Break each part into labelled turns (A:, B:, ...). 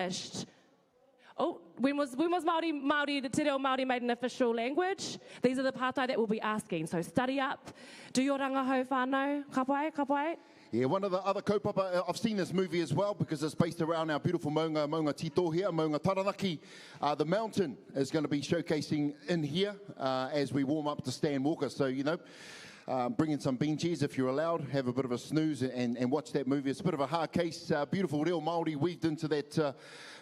A: established? Oh, when was, when was Māori, Māori, Te Reo Māori made an official language? These are the pātai that we'll be asking. So study up, do your rangahau whānau. Ka pai, ka pai.
B: Yeah, one of the other kaupapa, uh, I've seen this movie as well because it's based around our beautiful maunga, Maunga Titohia, Maunga Taranaki. Uh, the mountain is going to be showcasing in here uh, as we warm up to Stan Walker. So, you know, um, bring in some bean cheese if you're allowed, have a bit of a snooze and, and watch that movie. It's a bit of a hard case, uh, beautiful real Māori weaved into that uh,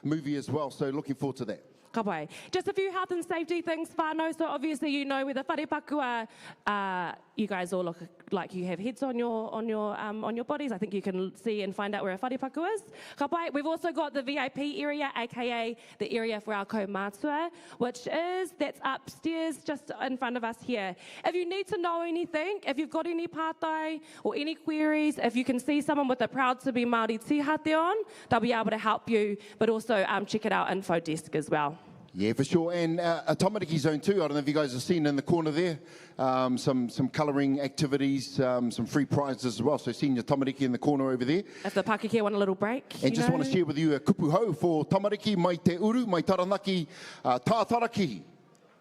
B: movie as well. So looking forward to that.
A: Ka pai. Just a few health and safety things, whānau. So obviously you know where the wharepaku are. Uh, you guys all look like you have heads on your, on your, um, on your bodies. I think you can see and find out where a wharepaku is. Ka pai. We've also got the VIP area, aka the area for our kaumātua, which is, that's upstairs just in front of us here. If you need to know anything, if you've got any pātai or any queries, if you can see someone with a proud to be Māori tihate on, they'll be able to help you, but also um, check it out info desk as well.
B: Yeah, for sure. And uh, a Tamariki Zone too. I don't know if you guys have seen in the corner there, um, some some colouring activities, um, some free prizes as well. So senior Tamariki in the corner over there.
A: If the pakeke want a little break.
B: And just
A: know.
B: want to share with you a kupu hou for Tamariki mai te uru, mai Taranaki, uh, tātaraki.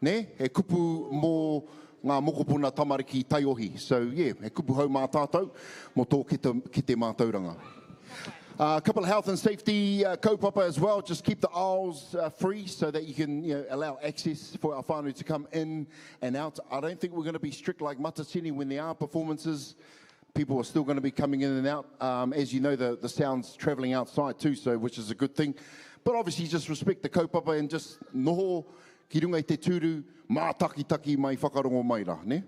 B: Ne? He kupu mō ngā mokopuna tamariki taiohi. So yeah, he kupu hou mā tātou mō tō kete, kete mātauranga. A uh, couple of health and safety uh, kaupapa as well. Just keep the aisles uh, free so that you can you know, allow access for our whānau to come in and out. I don't think we're going to be strict like Matatini when there are performances. People are still going to be coming in and out. Um, as you know, the, the sound's traveling outside too, so which is a good thing. But obviously, just respect the kaupapa and just noho ki runga i te tūru, mātakitaki mai whakarongo mai rā, ne?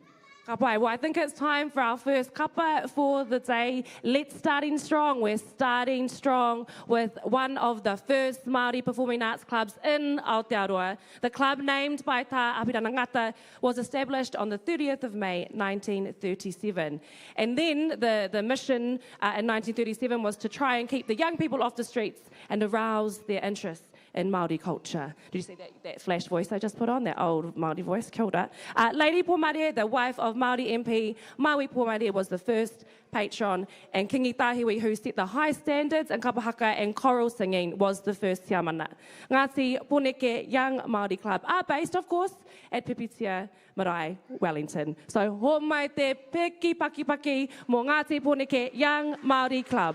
A: Ka pai. Well, I think it's time for our first kapa for the day. Let's starting strong. We're starting strong with one of the first Māori performing arts clubs in Aotearoa. The club named by Tā Apirana Ngata was established on the 30th of May 1937. And then the, the mission uh, in 1937 was to try and keep the young people off the streets and arouse their interests in Māori culture. Did you see that, that flash voice I just put on? That old Māori voice? Killed it. Uh, Lady Pomare, the wife of Māori MP Maui Pomare, was the first patron, and Kingi Tahiwi, who set the high standards in kapahaka and choral singing, was the first tiamana. Ngāti Poneke Young Māori Club are based, of course, at Pipitea Marae, Wellington. So, ho mai te piki paki paki mō Ngāti Poneke Young Māori Club.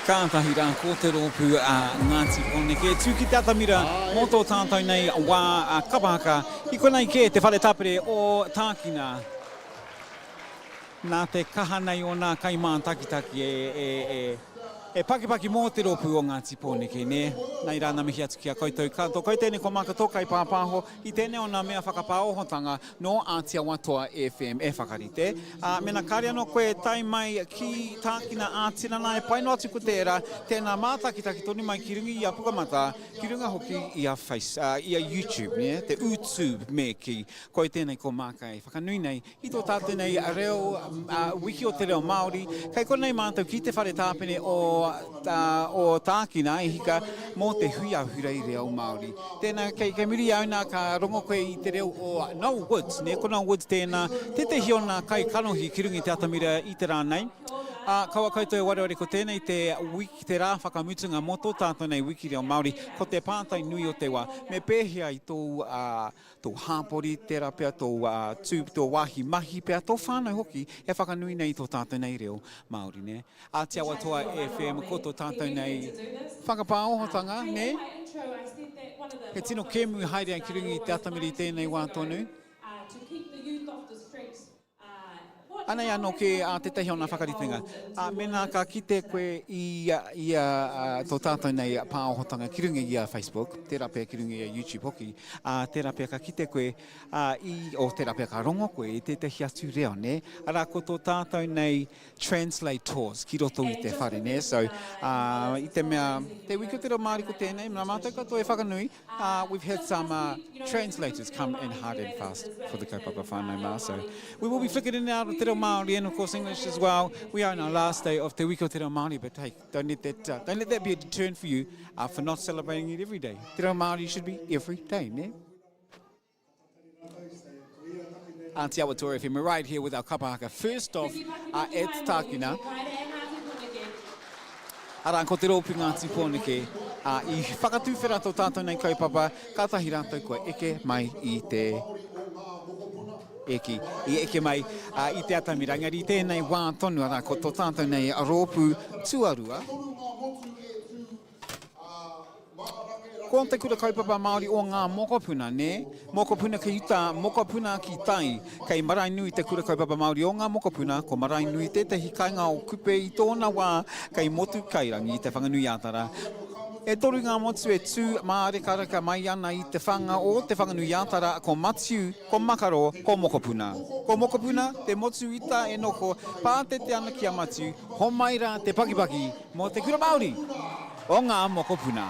C: Kātahi rā ko te rōpū a Ngāti Pōneke e tū ki te atamira mō tō tātou nei wā kapa haka i konei kē te whare tapere o Tākina. Nā te kaha nei o nā kaimātakitaki e pakipaki mō te rōpū o Ngāti Pōneke, nē? Nei rā nā mihi atu ki a koutou katoa. Koutou tēnei ko Māka tō kaipāpāho i tēnei o nā mea whakapāohotanga nō Ātiawa Toa FM e whakarite. Ā, mēnā kāre anō koe e tae mai ki Tākina ā-tinana e pai noa atu ko tērā, tēnā mātakitaki tonu mai ki runga i a Pukamata, ki runga hoki i a Face, ā, i a YouTube, nē, te Utube me kī. Koi tēnei ko Māka e whakanui nei I tō tātou nei reo, wiki o te reo Māori, kei konei mātou ki te whare tāpene o, o Tākina e hika mō te hui ahurei reo Māori. Tēnā, kei, kei muri i au nā ka rongo koe i te reo o Noel Woods, nē, ko Noel Woods tēnā, tētehi o nā kaikanohi ki runga i te atamira i te rā nei. Ā, kaua koutou e wareware ko tēnei te wiki, te rā whakamutunga mō tō tātou nei wiki reo Māori, ko te pātai nui o te wā, me pēhea i tōu, ā, tō hāpori, tērā pea tō tū, tō wāhi mahi pea, tō whānau hoki e whakanui nei i tō tātou nei reo Māori, nē. Ātiawa Toa FM, ko tō tātou nei whakapāohotanga, nē. He tino kēmu haere ai ki runga i te atamira i tēnei wā tonu. Anei anō kē a tētahi o ngā whakaritenga. Ā, mēnā ka kite koe i, i a, tō tātou nei pāohotanga ki runga i a Facebook, tērā pea ki runga i a YouTube hoki, ā, tērā pea ka kite koe, ā, i, o, tērā pea ka rongo koe i tētahi atu reo, nē? Arā, ko tō tātou nei translators ki roto i te whare, nē? So, ā, i te mea, te wiki o te reo Māori ko tēnei, nā mātou katoa e whakanui, Uh, we've had some uh, translators come in hard and fast for the kaupapa whānau mā, so we will be flicking in and out of te reo Māori and of course English as well. We are on our last day of Te Wiki o Te Reo Māori, but hey, don't let that, uh, don't let that be a deterrent for you uh, for not celebrating it every day. Te reo Māori should be every day, ne? Auntie Awatora FM, we're right here with our kapahaka. First off, uh, at Tākina, arā, ko te rōpū Ngāti Pōneke, uh, i whakatūwhera tō tātou nei kaupapa, kātahi rātou kua eke mai i te eki, i eke mai uh, i te atamira. Engari i tēnei wā tonu, arā, ko tō tātou nei rōpū tuarua, Ko te kura kaupapa Māori o ngā mokopuna, nē? Mokopuna ki uta, mokopuna ki tai. Kei Maraenui te kura kaupapa Māori o ngā mokopuna, ko Maraenui tētehi kainga o Kupe i tōna wā kei Motu Kairangi, Te Whanganui-ā-Tara. E toru ngā motu e tū mārekareka mai ana i te whanga o Te Whanganui-ā-Tara, ko Matiu, ko Makaro, ko Mokopuna. Ko Mokopuna te motu ita e noho pātete ana ki a Matiu, homai rā te pakipaki mō te kura Māori o ngā mokopuna.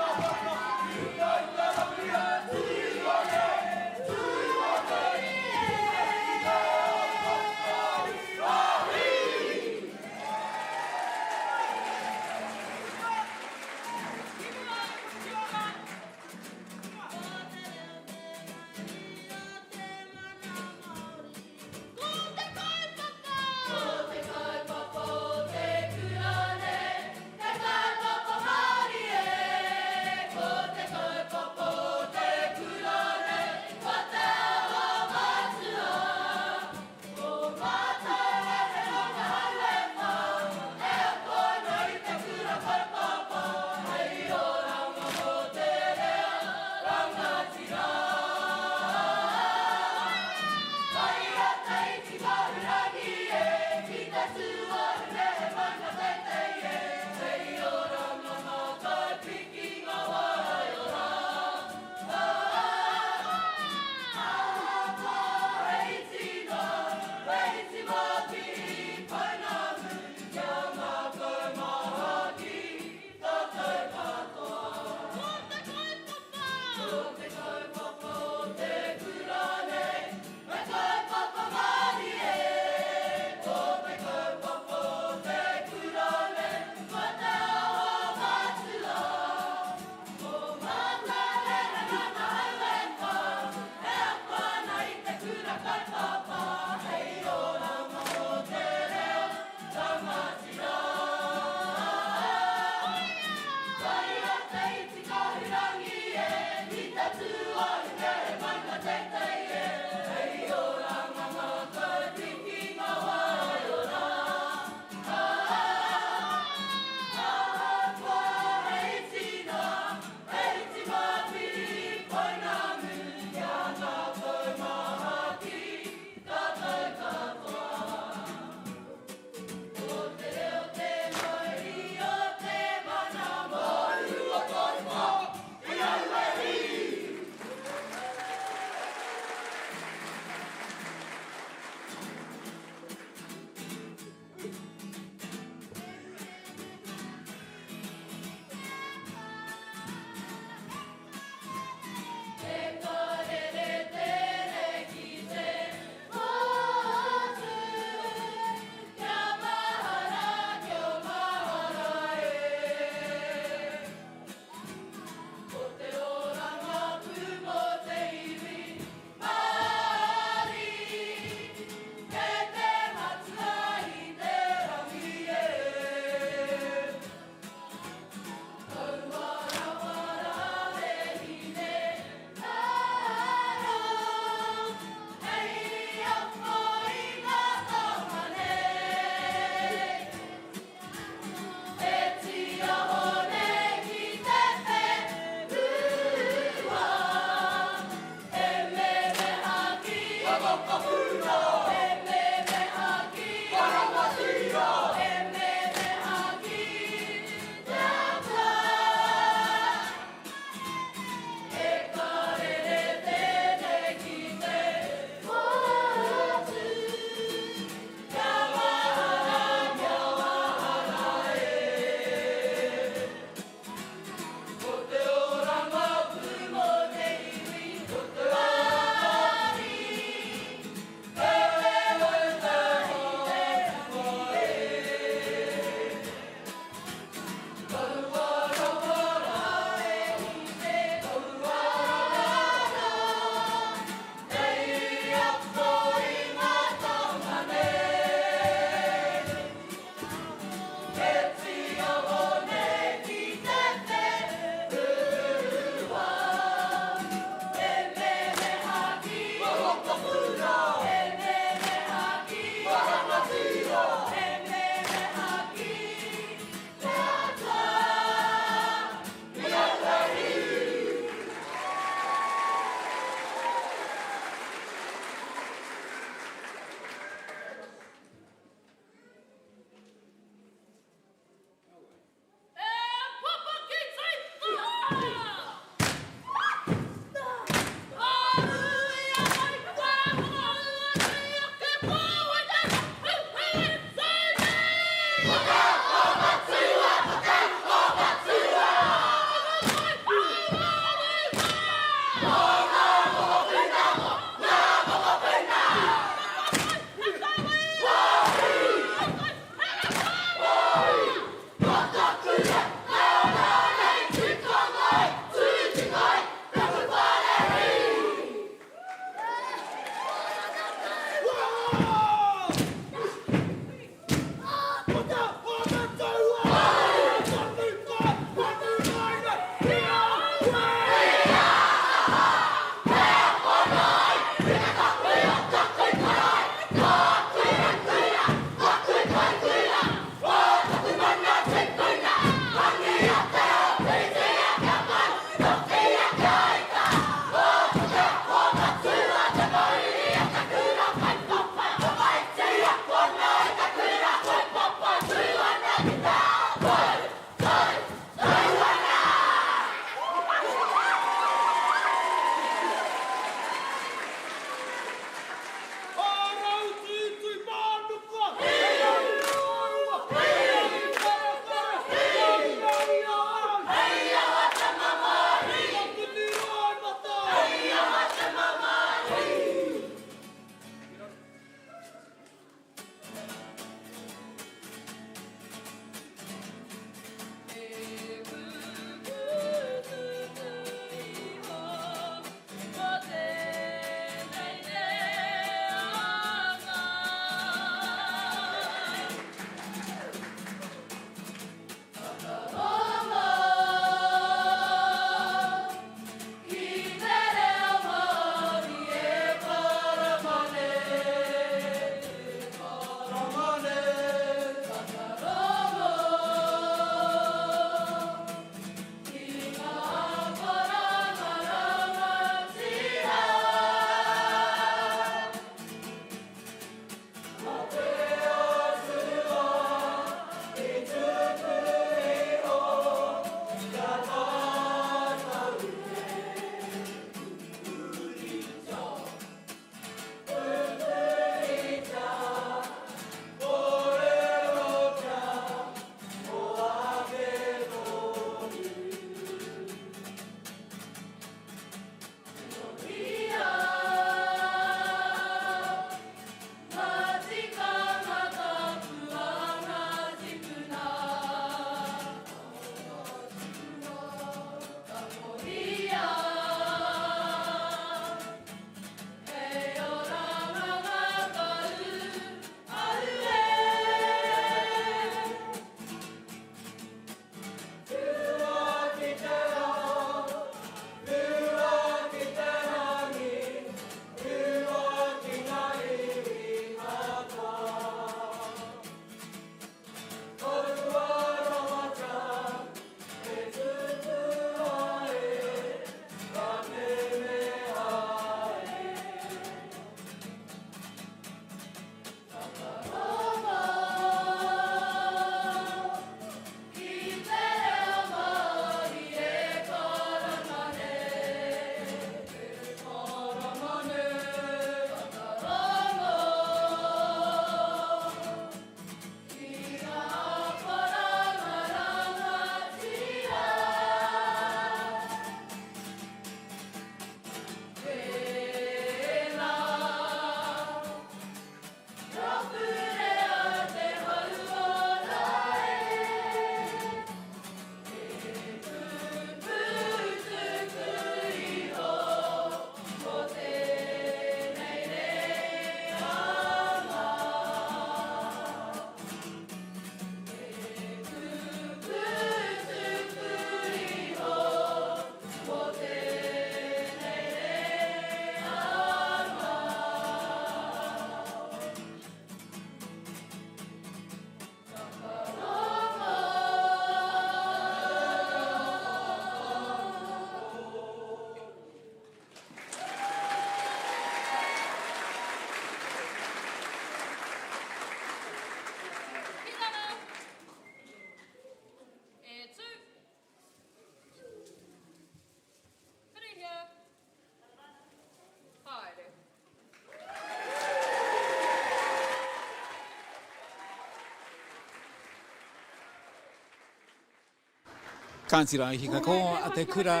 C: Kāti rā, i hika ko te kura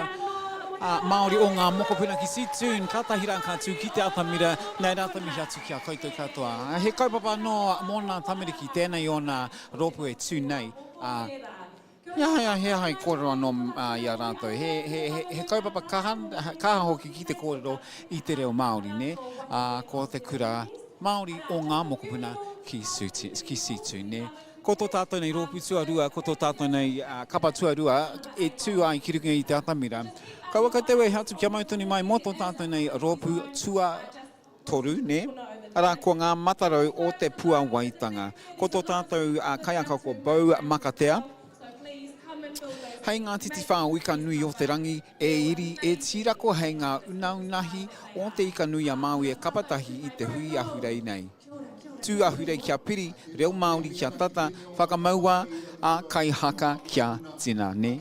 C: Māori o ngā mokopuna ki Seatoun, kātahi rā ka tū ki te atamira, nei rā te mihi atu ki a koutou katoa. He kaupapa anō mō nā tamariki, tēnei o nā rōpū e tū nei. He aha, he aha i kōrero anō i a rātou? He, he, he, he kaupapa kaha, kaha hoki ki te kōrero i te reo Māori, nē? Ā, ko te kura Māori o ngā mokopuna ki, ki Situ, nē? Ko tō tātou nei rōpū tuarua, ko tō tātou nei kapa tuarua e tū ai ki runga i te atamira. Kaua koutou e atu kia mau tonu mai mō tō tātou nei rōpū tuatoru, nē? Arā, ko ngā matarau o te puawaitanga. Ko tō tātou kaiaka ko Beau Makatea. Hei ngā titiwhā o ika nui o te rangi, e iri, e tīrako hei ngā unaunahi o te ika nui a Māui e kapatahi i te hui ahurei nei. Tū ahurei kia piri, reo Māori kia tata, whakamaua a kaihaka kia tina, nē?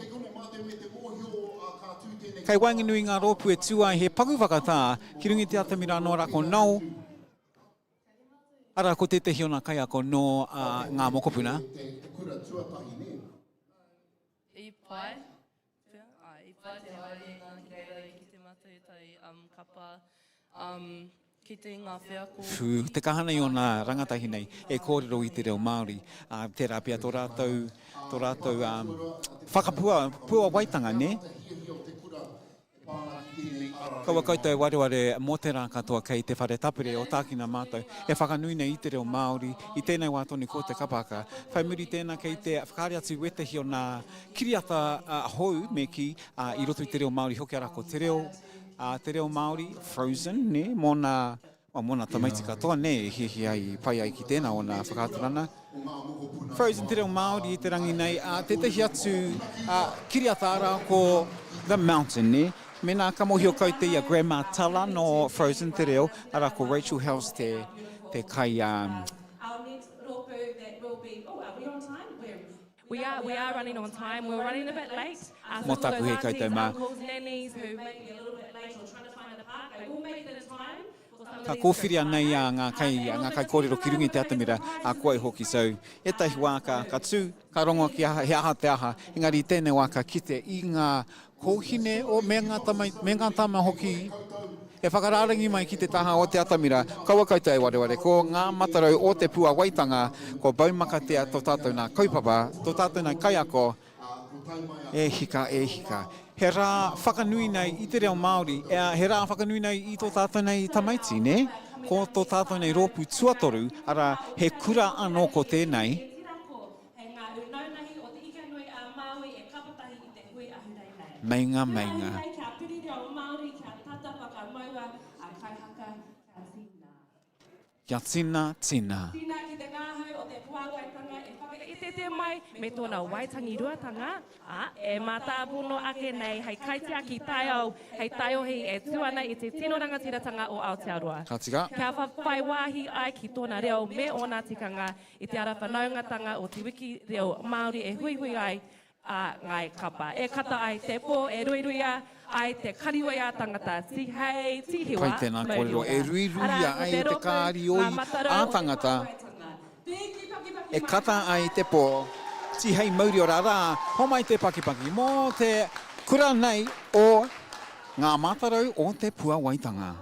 C: Kei waenganui i ngā rōpū e tū ai he paku whakatā ki runga i te atamira anō rā ko Noel, arā ko tētehi o ngā kaiako nō ngā mokopuna.
D: I pai pea, āe, i pai te haerenga ki reira i kite mātou i tētahi kapa, kite i ngā wheako.
C: Whū, te kaha nei o nā rangatahi nei e kōrero i te reo Māori, ā, tērā pea tō rātou, tō rātou whakapua, puawaitanga, nē? Kaua koutou e wareware mō te rā katoa kei te whare tapere o Tākina mātou e whakanui nei i te reo Māori i tēnei wā tonu ko te kapa haka. Whai muri tēnā kei te whakaari atu wētahi o nā kiriata hou me kī i roto i te reo Māori hoki arā ko te reo, te reo Māori, Frozen, nē, mō nā Well, mōna tamaiti katoa, nē, e hiahia ai, i pai ai ki tēnā ōna whakaaturana. Frozen te reo Māori i te rangi nei, ā, tētahi atu ā, kiriata arā ko The Mountain, nē. Mēnā ka mōhio koutou i a Grandma Tala nō Frozen te reo, arā ko Rachel Howes te, te kai, ā,
A: Our next rōpū that will be, oh, are we on time? We're, we are, we are running on time. We're running a bit late. Uh,
C: Mō
A: so for
C: taku
A: those
C: he koutou
A: aunties,
C: mā.
A: uncles, nannies who may be a little bit late or trying to find a park, they will make it in time for some of
C: Ka
A: these
C: kōwhiria
A: groups.
C: nei a ngā kai,
A: And
C: ngā
A: we'll
C: kaikōrero ki runga i te atamira, a koe hoki. So, ētahi wā ka, ka tū, ka rongo ki aha, he aha te aha, engari i tēnei wā ka kite i ngā kōhine o, me ngā tama, me ngā tama hoki e whakarārangi mai ki te taha o te atamira, kaua koutou e wareware, ko ngā matarau o te puawaitanga, ko Boumakatea tō tātou nā kaupapa, tō tātou nā kaiako, e hika, e hika. He rā whakanui nei i te reo Māori, he rā whakanui nei i tō tātou nei tamaiti, nē? Ko tō tātou nei rōpū tuatoru, arā, he kura anō ko tēnei.
A: Hei ngā unaunahi o Te Ikanui a Māui e kapatahi i te hui ahurei nei.
C: Meinga,
A: Te
C: meinga.
A: ahurei kia piri reo Māori, kia tata whakamaua a kaihaka kia tina.
C: Kia tina, tina.
A: Tina ki te ngahau o te puāwaitanga e whakaiteite mai me tōna waitangiruatanga, ā, e mātāpono ake nei hei kaitiaki taiao, hei taiohi e tū ana i te tino rangatiratanga o Aotearoa.
C: Ka tika.
A: Kia whai wāhi ai ki tōna reo me ōna tikanga I te ara whanaungatanga o Te Wiki Reo Māori e huihui ai a Ngāi Kapa. E kata ai te pō, e ruiruia ai te karioi ā-tangata, tihei, tihiwa,
C: Pai tēnā
A: mauri
C: kōrero,
A: ora.
C: e ruiruia
A: Arā, ko
C: ai
A: te
C: te
A: rōpū,
C: kārioi
A: ngā matarau o te
C: ā-tangata,
A: whakaaetanga. Pīki pakipaki
C: e
A: mai
C: kata
A: te
C: ai te pō, tihei mauri ora, arā, homai te pakipaki mō te kura nei o Ngā Mātarau o Te Puawaitanga.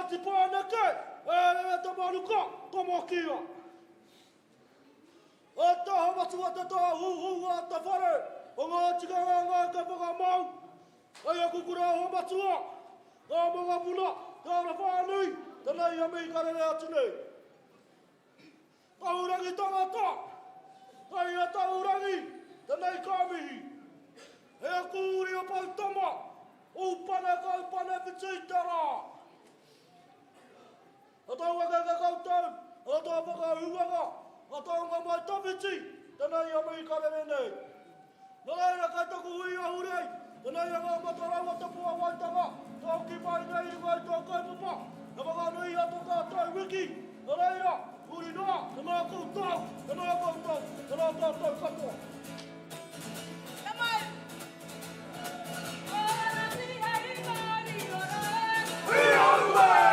E: Ngāti Pāneke, e rere te maruka, tomokia. E taha matua te tāhuhu a te whare o ngā tikanga ngā eke whakamau, Kei aku kura aho matua, ngā mangapuna, te ara whānui, tenei a mihi ka rere atu nei. Kahurangi tangata, kei a Tahurangi, tenei ka mihi. He aku uri o Poutama, upane ka upane whiti i te rā. Ka tau ake ke koutou, ka tau whakahuanga, ka taunga mai tawhiti, tenei a mihi ka rere nei. Nō reira, kei taku hui ahurei, tenei e ngā matarau o te puawaitanga, ka hoki mai nei i runga i tō kaupapa, he whakanui a tō tātou wiki, nō reira, huri noa, tēnā koutou, tēnā koutou, tēnā tātou katoa.
F: Ka mau! Ora tihei mauri ora e!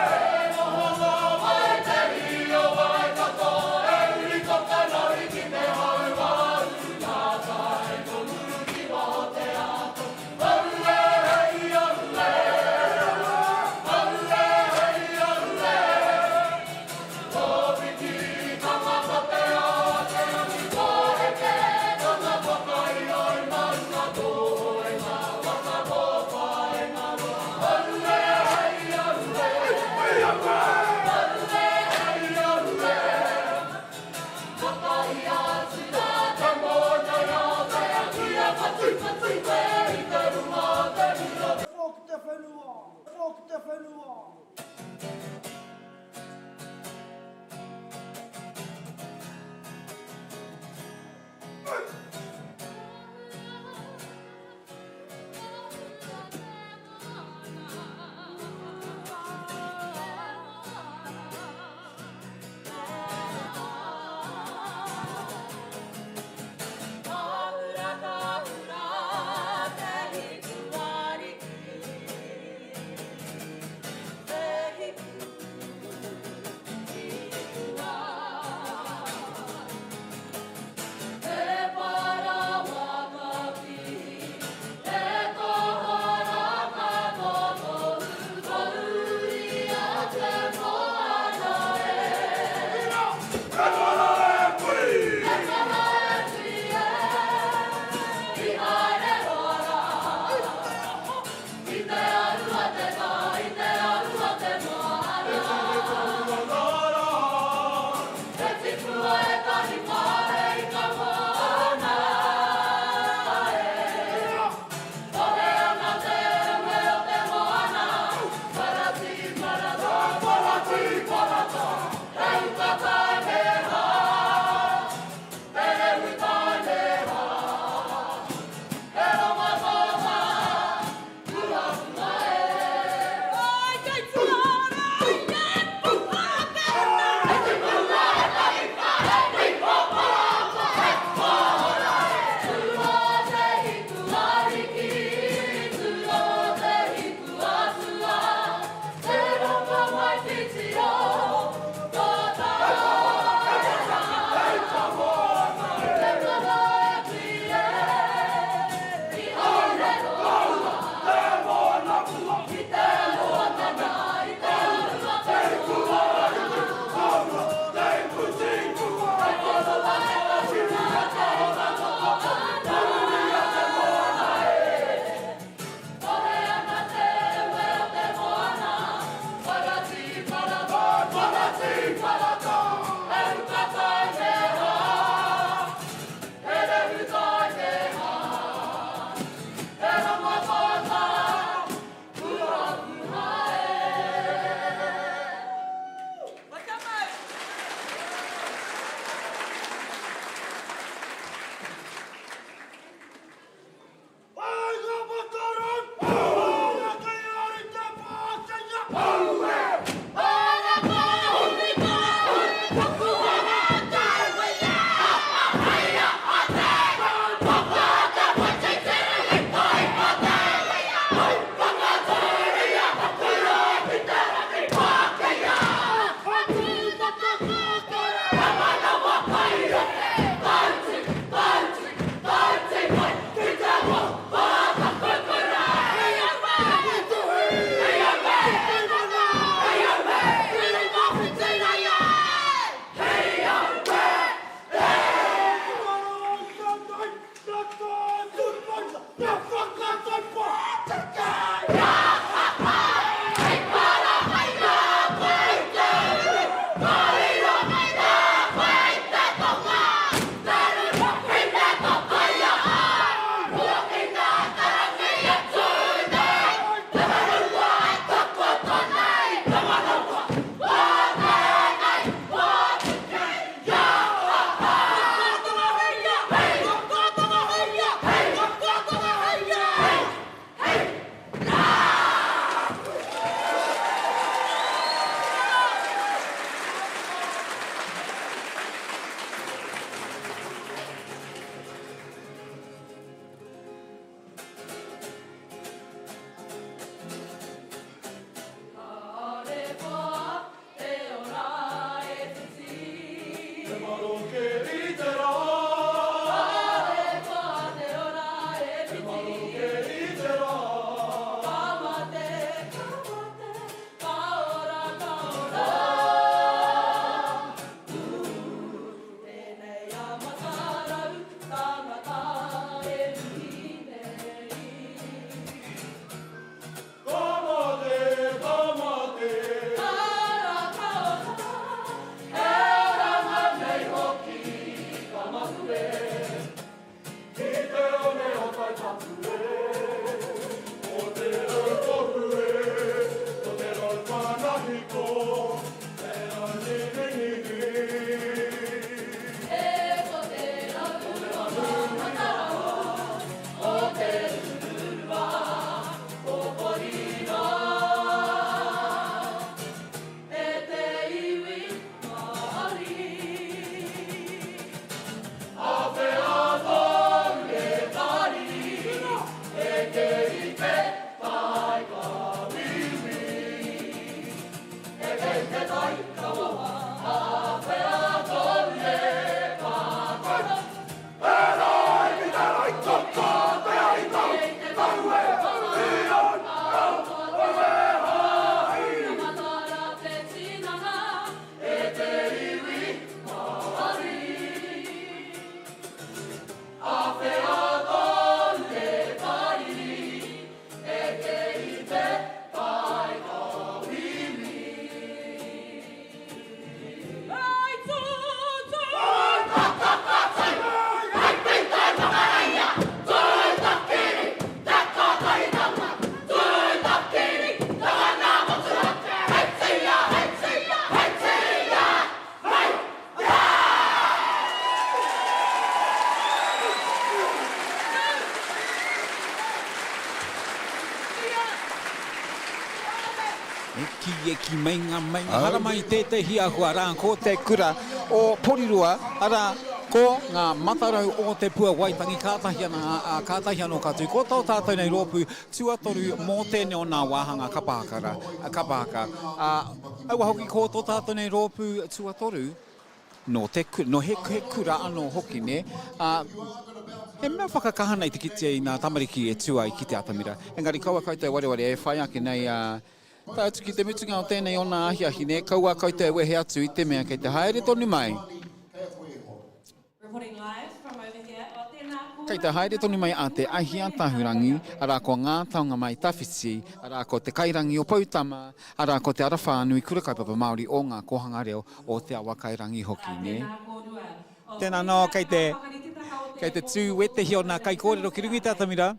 E: Whok te whenua, whok te whenua.
C: E ki, e ki, meinga, meinga, haramai tētehi āhua rā ko te kura o Porirua, arā, ko ngā matarau o Te Pua Waitangi kātahi ana, ā, kātahi anō ka tū. Ko tō tātou nei rōpū tuatoru mō tēnei o nā wāhanga kapa haka rā, kapa haka. Ā, aua hoki ko tō tātou nei rōpū tuatoru, nō te, nō he, he kura anō hoki, nē? Ā, he mea whakakaha nei te kitea i ngā tamariki e tū ai ki te atamira. Engari kaua koutou e wareware e whai ake nei, ā, tae atu ki te mutunga o tēnei ōna ahiahi, nē? Kaua koutou e wehe atu i te mea kei te haere tonu mai. Kei te haere tonu mai a Te Ahiatahurangi, arā ko Ngā Taonga Mai Tawhiti, arā ko Te Kairangi o Poutama, arā ko Te Ara Whānui Kura Kaupapa Māori o Ngā Kōhanga Reo o Te Awakairangi hoki, nē? Tēnā anō, kei te, kei te tū wētehi o nā kaikōrero ki runga i te atamira.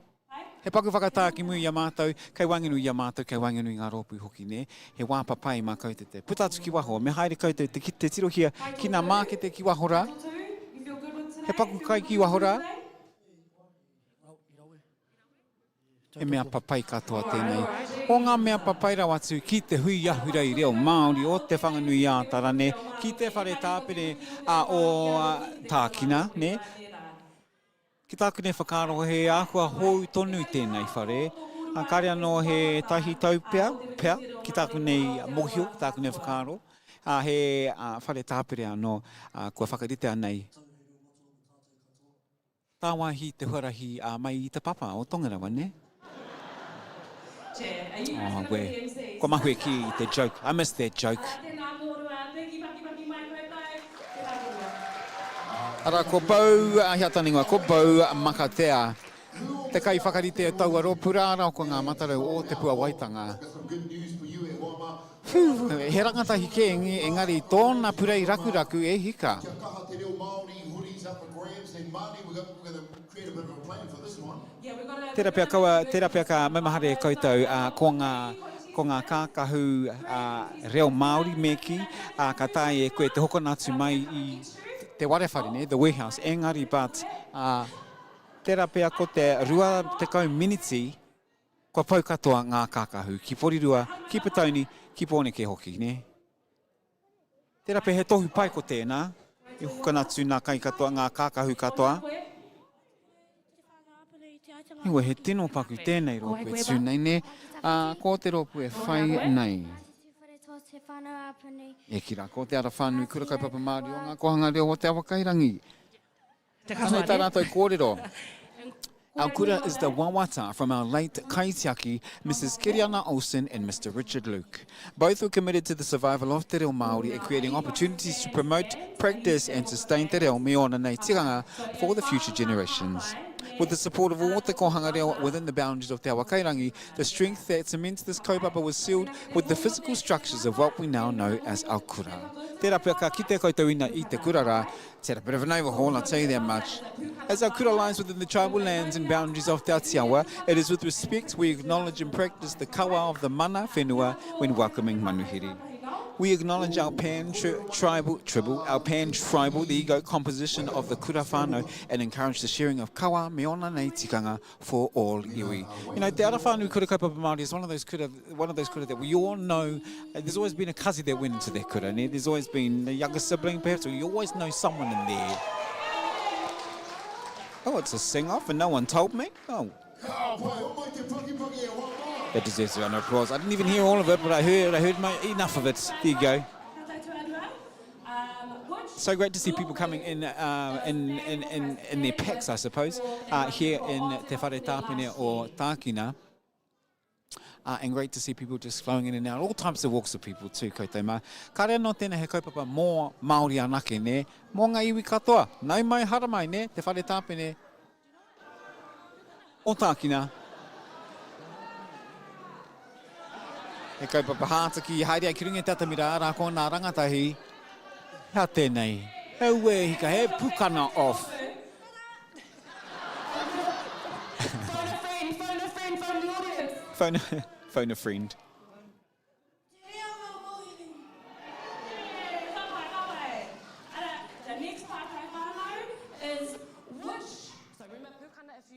C: He paku whakatā ki muri i a mātou, kei waenganui i a mātou, kei waenganui i ngā rōpū hoki, nē? He wā papai mā koutou te puta atu ki waho, me haere koutou te te tirohia ki ngā mākete ki waho rā. He paku kai ki waho rā. He mea papai katoa tēnei. O ngā mea papai rawa atu ki te hui ahurei reo Māori o Te Whanganui-ā-Tara, nē, ki te whare tāpere o Tākina, nē. Ki tāku nei whakaaro he āhua hou tonu tēnei whare, ā, kāre anō he tahi tau pea, pea, ki tāku nei mōhio, ki tāku nei whakaaro, ā, he whare tāpere anō, ā, kua whakaritea nei. Tāwāhi te huarahi, ā, mai i te papa o Tongarewa, nē? Oh, wē. Kua mahue ki i te joke. I missed that joke. Arā, ko Beau, hea tana ingoa, ko Beau Makatea, te kaiwhakarite o taua rōpū rā, arā, ko ngā matarau o Te Puawaitanga. Whew, he rangatahi kē engari tōna purei rakuraku e hika. Tērā pea kaua, tērā pea ka maumahara e koutou, ā, ko ngā, ko ngā kākahu, ā, reo Māori me kī, ā, ka taea e koe te hokona atu mai i te warewhare, nē, the warehouse, engari but, ā, tērā pea ko te 20 miniti kua pau katoa ngā kākahu ki Porirua, ki Petauni, ki Pōneke hoki, nē. Tērā pea he tohu pai ko tēnā, i hokona atu ngā kai katoa, ngā kākahu katoa. Heoi, he tino paku tēnei rōpū e tū nei, nē? Ā, ko te rōpū e whai nei. E kī rā, ko Te Ara Whānui Kura Kaupapa Māori o Ngā Kōhanga Reo o Te Awakairangi. Anei tā rātou kōrero. Our kura is the wawata from our late kaitiaki, Mrs Keriana Olsen and Mr Richard Luke. Both were committed to the survival of te reo Māori and creating opportunities to promote, practice and sustain te reo me ōna nei tikanga for the future generations. With the support of all te kōhanga reo within the boundaries of Te Awakairangi, the strength that cements this kaupapa was sealed with the physical structures of what we now know as our kura. Tērā pea ka kite koutou ina i te kura rā, It's had a bit of an overhaul, I'll tell you that much. As our kura lies within the tribal lands and boundaries of Te Atiawa, it is with respect we acknowledge and practice the kawa of the mana whenua when welcoming manuhiri. We acknowledge our pan-tribal, tribal, our pan-tribal, there you go, composition of the kura whānau and encourage the sharing of kawa me ona nei tikanga for all iwi. You know, Te Ara Whānui Kura Kaupapa Māori is one of those kura, one of those kura that we all know. Uh, there's always been a cousin that went into that kura. Ne? There's always been a younger sibling, perhaps, or you always know someone in there. Oh, it's a sing-off and no one told me? Oh. That deserves a round of applause. I didn't even hear all of it, but I heard, I heard my, enough of it. There you go. So great to see people coming in, uh, in, in, in, in their packs, I suppose, uh, here in Te Whare Tāpene o Tākina. Uh, and great to see people just flowing in and out, all types of walks of people too, koutou mā. Kāre anō tēnei he kaupapa mō Māori anake, nē? Mō ngā iwi katoa. Nau mai, haramai, nē? Te Whare Tāpene o Tākina. He kaupapa hātaki, haere ai ki runga i te atamira, arā ko nā rangatahi. Hea tēnei? He uē hika, he pukana off.
A: Phone a friend, phone a friend, phone the audience.
C: Phone, phone a friend.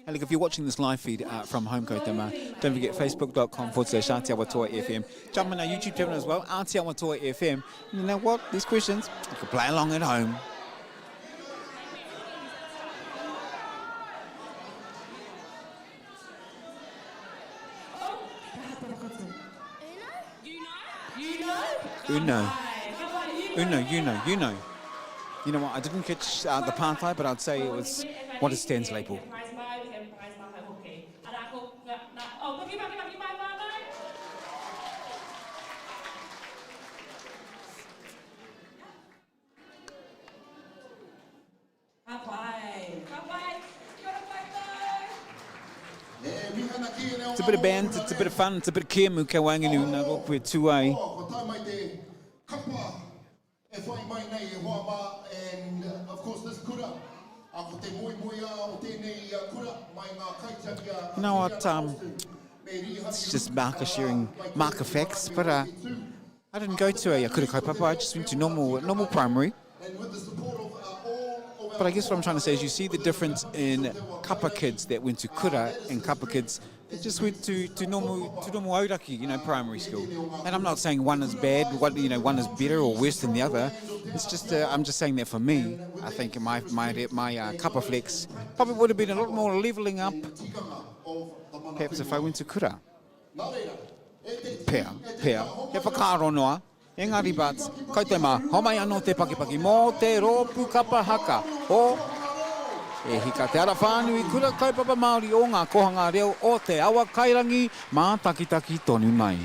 C: Hey, look, if you're watching this live feed uh, from home, koutou don't forget facebook.com forward slash Atiawa FM. Jump on our YouTube channel as well, Atiawa FM. You know what? These questions, you can play along at home. Uno. Uno, you know, you know. You know what, I didn't catch uh, the pātai, but I'd say it was, what is Stan's label?
A: Ka pai. Ka pai. Kia ora koutou.
C: It's a bit of band, it's a bit of fun, it's a bit of kēmu kia waenganui nā rōpū e tū ai.
B: Ko tae mai te kapa e whai mai nei e hoa mā and of course this kura, a ko te moemoeā o tēnei kura mai ngā kaitiaki a
C: You know what, um, it's just marker sharing, marker facts, but uh, I didn't go to a kura kaupapa, I just went to normal, normal primary. But I guess what I'm trying to say is you see the difference in kapa kids that went to kura and kapa kids that just went to, to normal to normal auraki, you know, primary school. And I'm not saying one is bad, one, you know, one is better or worse than the other. It's just uh, I'm just saying that for me, I think my my my uh, kapa flex probably would have been a lot more leveling up perhaps if I went to kura. Pea, pea, he whakaaro noa, engari but, koutou mā, homai anō te pakipaki mō te rōpū kapa haka o E Hika Te Ara Whānui Kura Kaupapa Māori o Ngā Kōhanga Reo o Te Awa Kairangi mātakitaki tonu mai.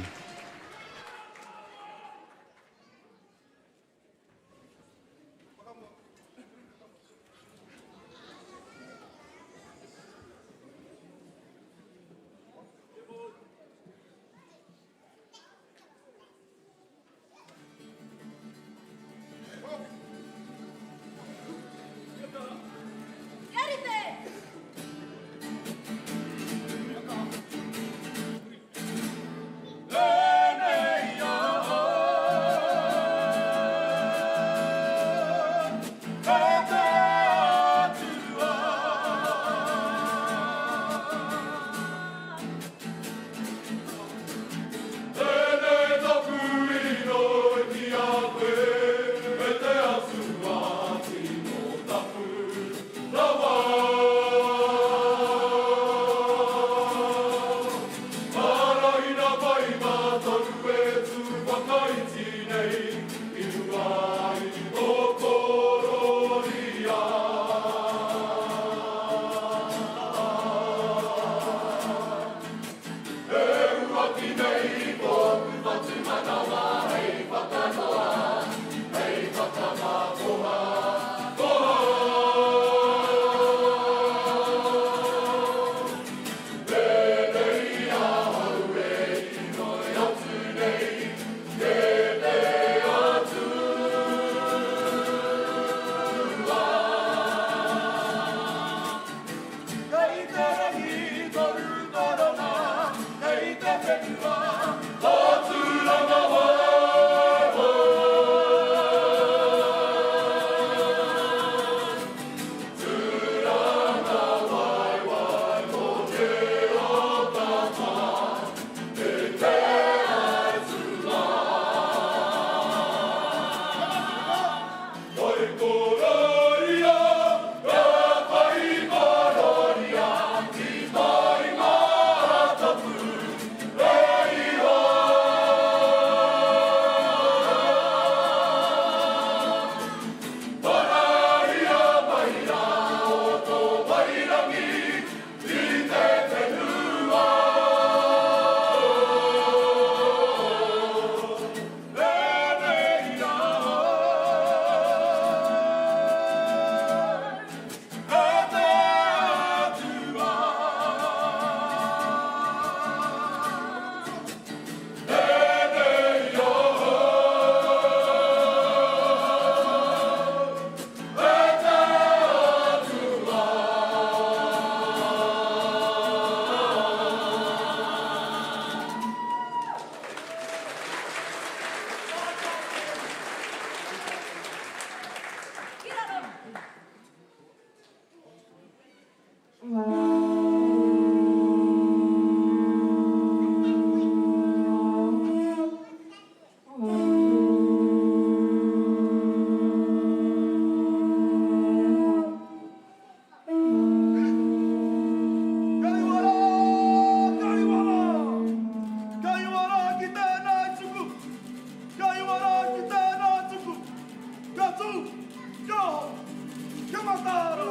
E: mataara!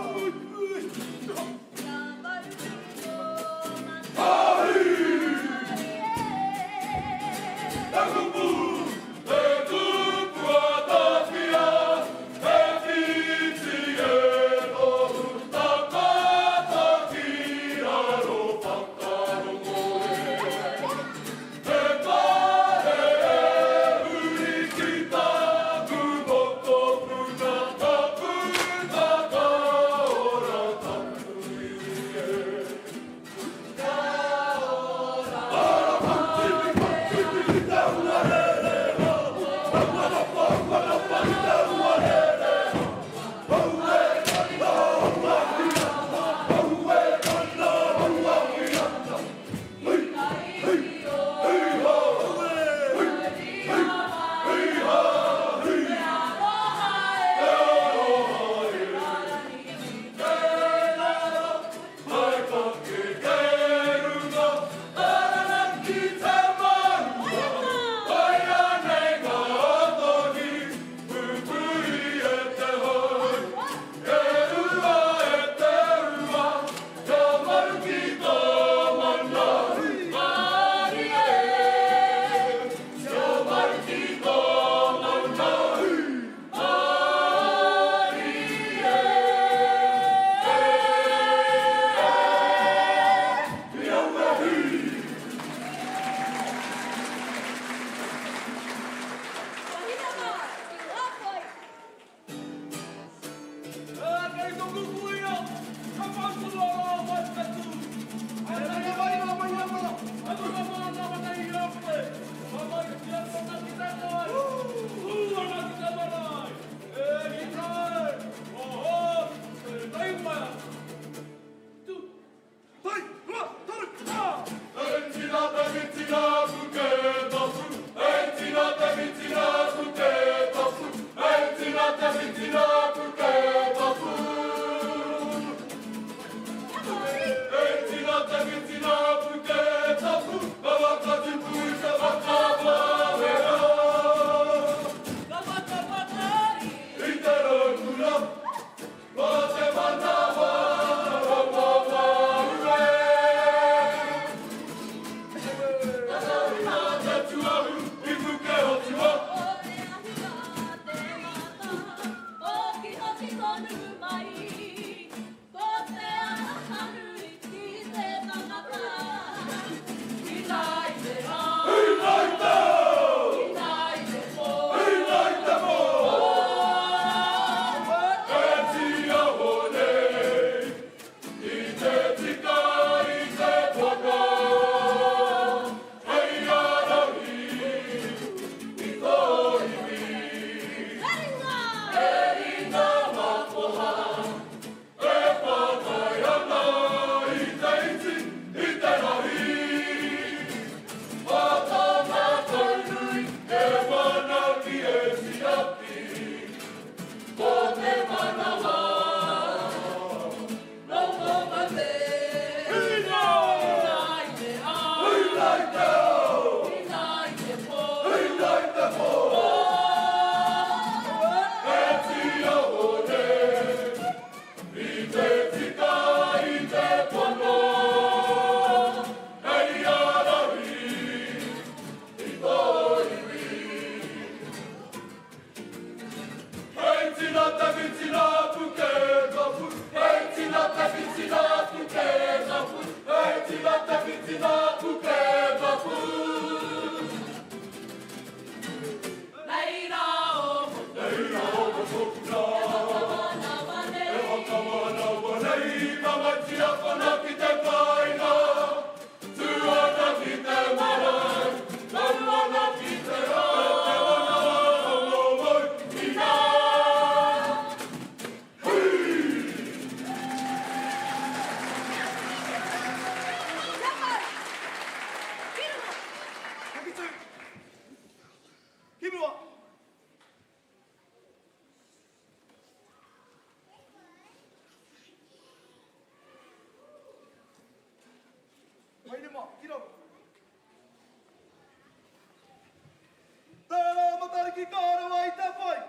E: Matariki ka rawa i te whai.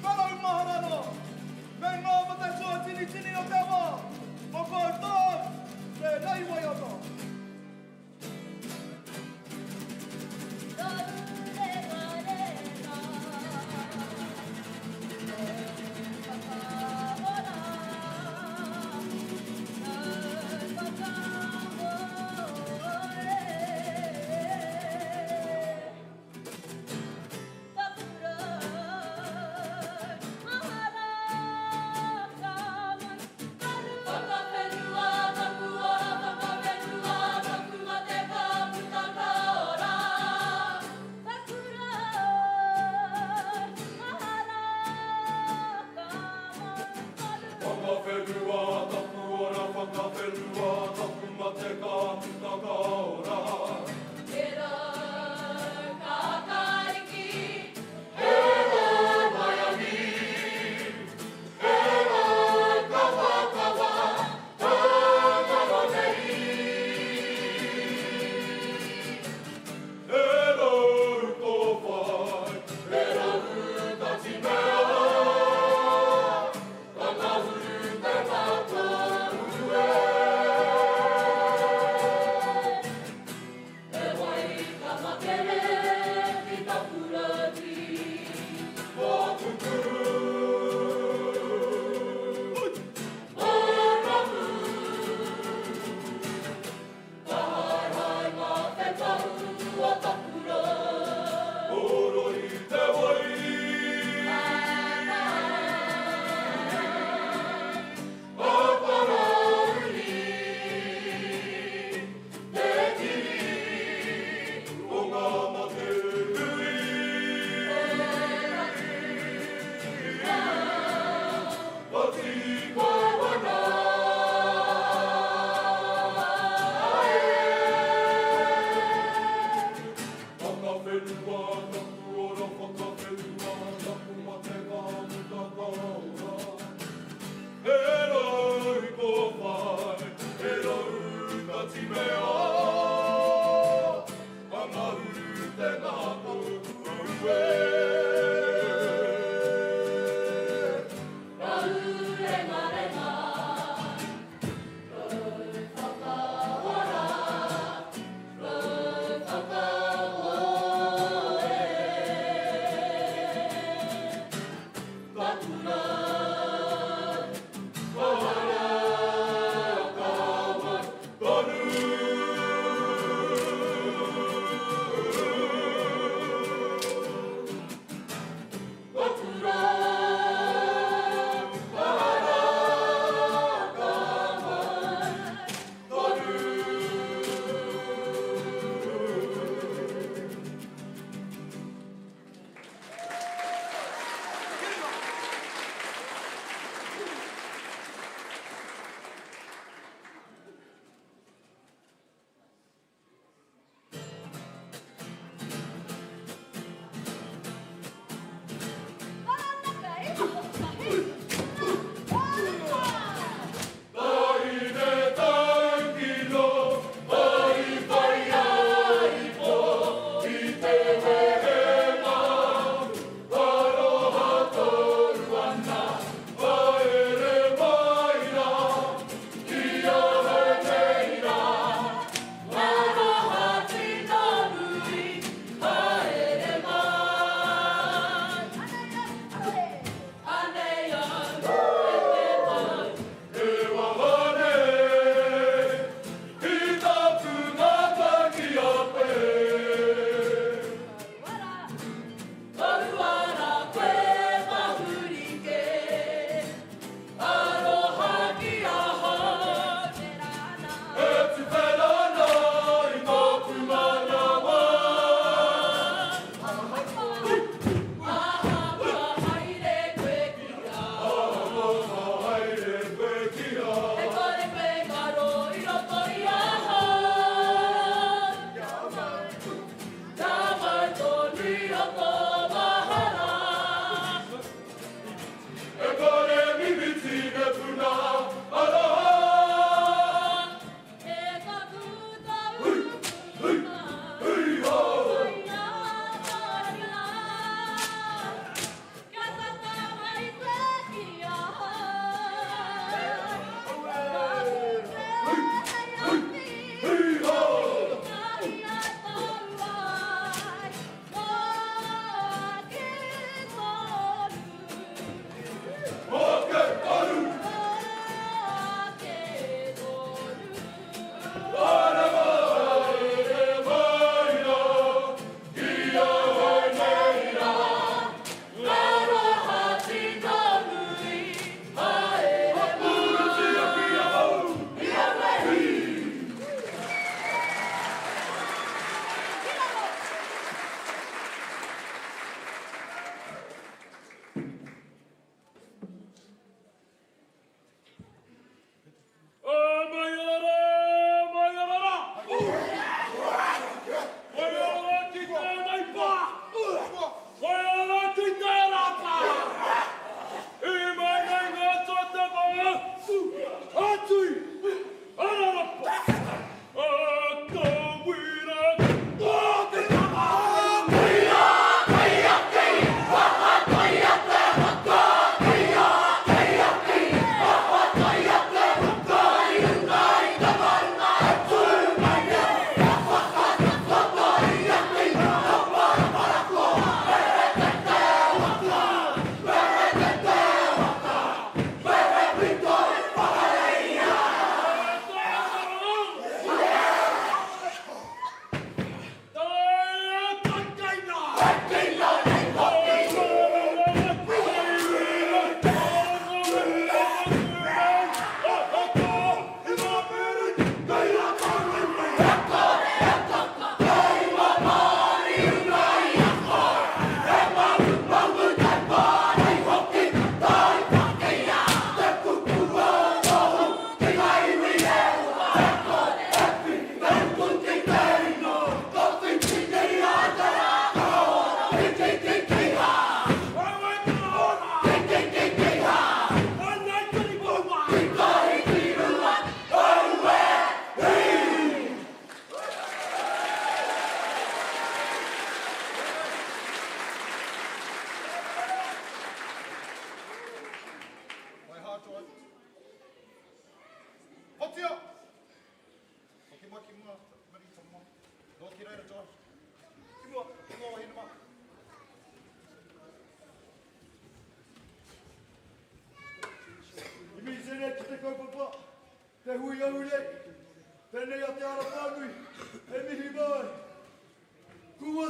E: Ka rau mahara noa. o te wā, mō koutou tēnei waiata.
G: Whakawhenua taku ora, whakawhenua taku mate ka puta ka ora.
F: He rau kākāriki,
G: he rau maiangi, he rau kawakawa, tangaro nei. He rau kōwhai, he rau tatimea, ka ngahuru te ngākau e.
F: He wai ka makere ki Takurani.
G: Whakukuru.
F: Ōramu. Ka haehae ngā whetau o Takura.
G: Oro i te wai. Aparauri. Te tiri o ngā mate nui. Pati kawana. Whakawhenua taku ora, whakawhenua taku mate ka muta ka ora. He rau kōwhai, he rau tatimea, ka ngahuru te ngākau ue.
F: Raurengarenga, rau whakaora, rau whakaoe. Takura,
G: mahara, ka wai, tonu.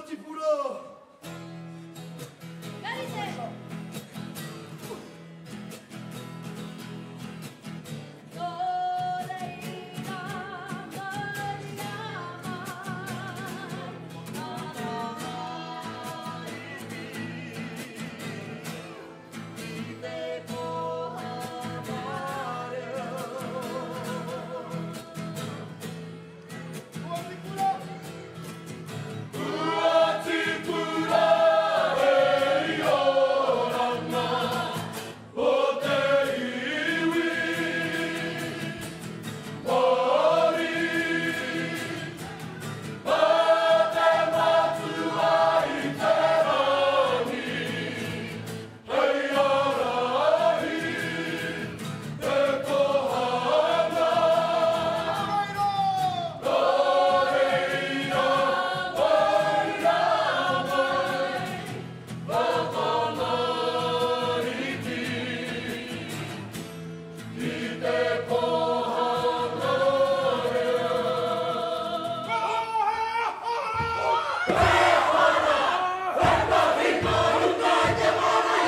E: tipura!
F: Ka rite! Nō reira mauria mai ngā tamariki ki te kōhanga reo.
E: Ua tipura!
G: Ua tipura hei oranga o te iwi Māori. Mā te Matua i te rangi hei ārahi te kohanga. Nō reira, mauria mai ngā tamariki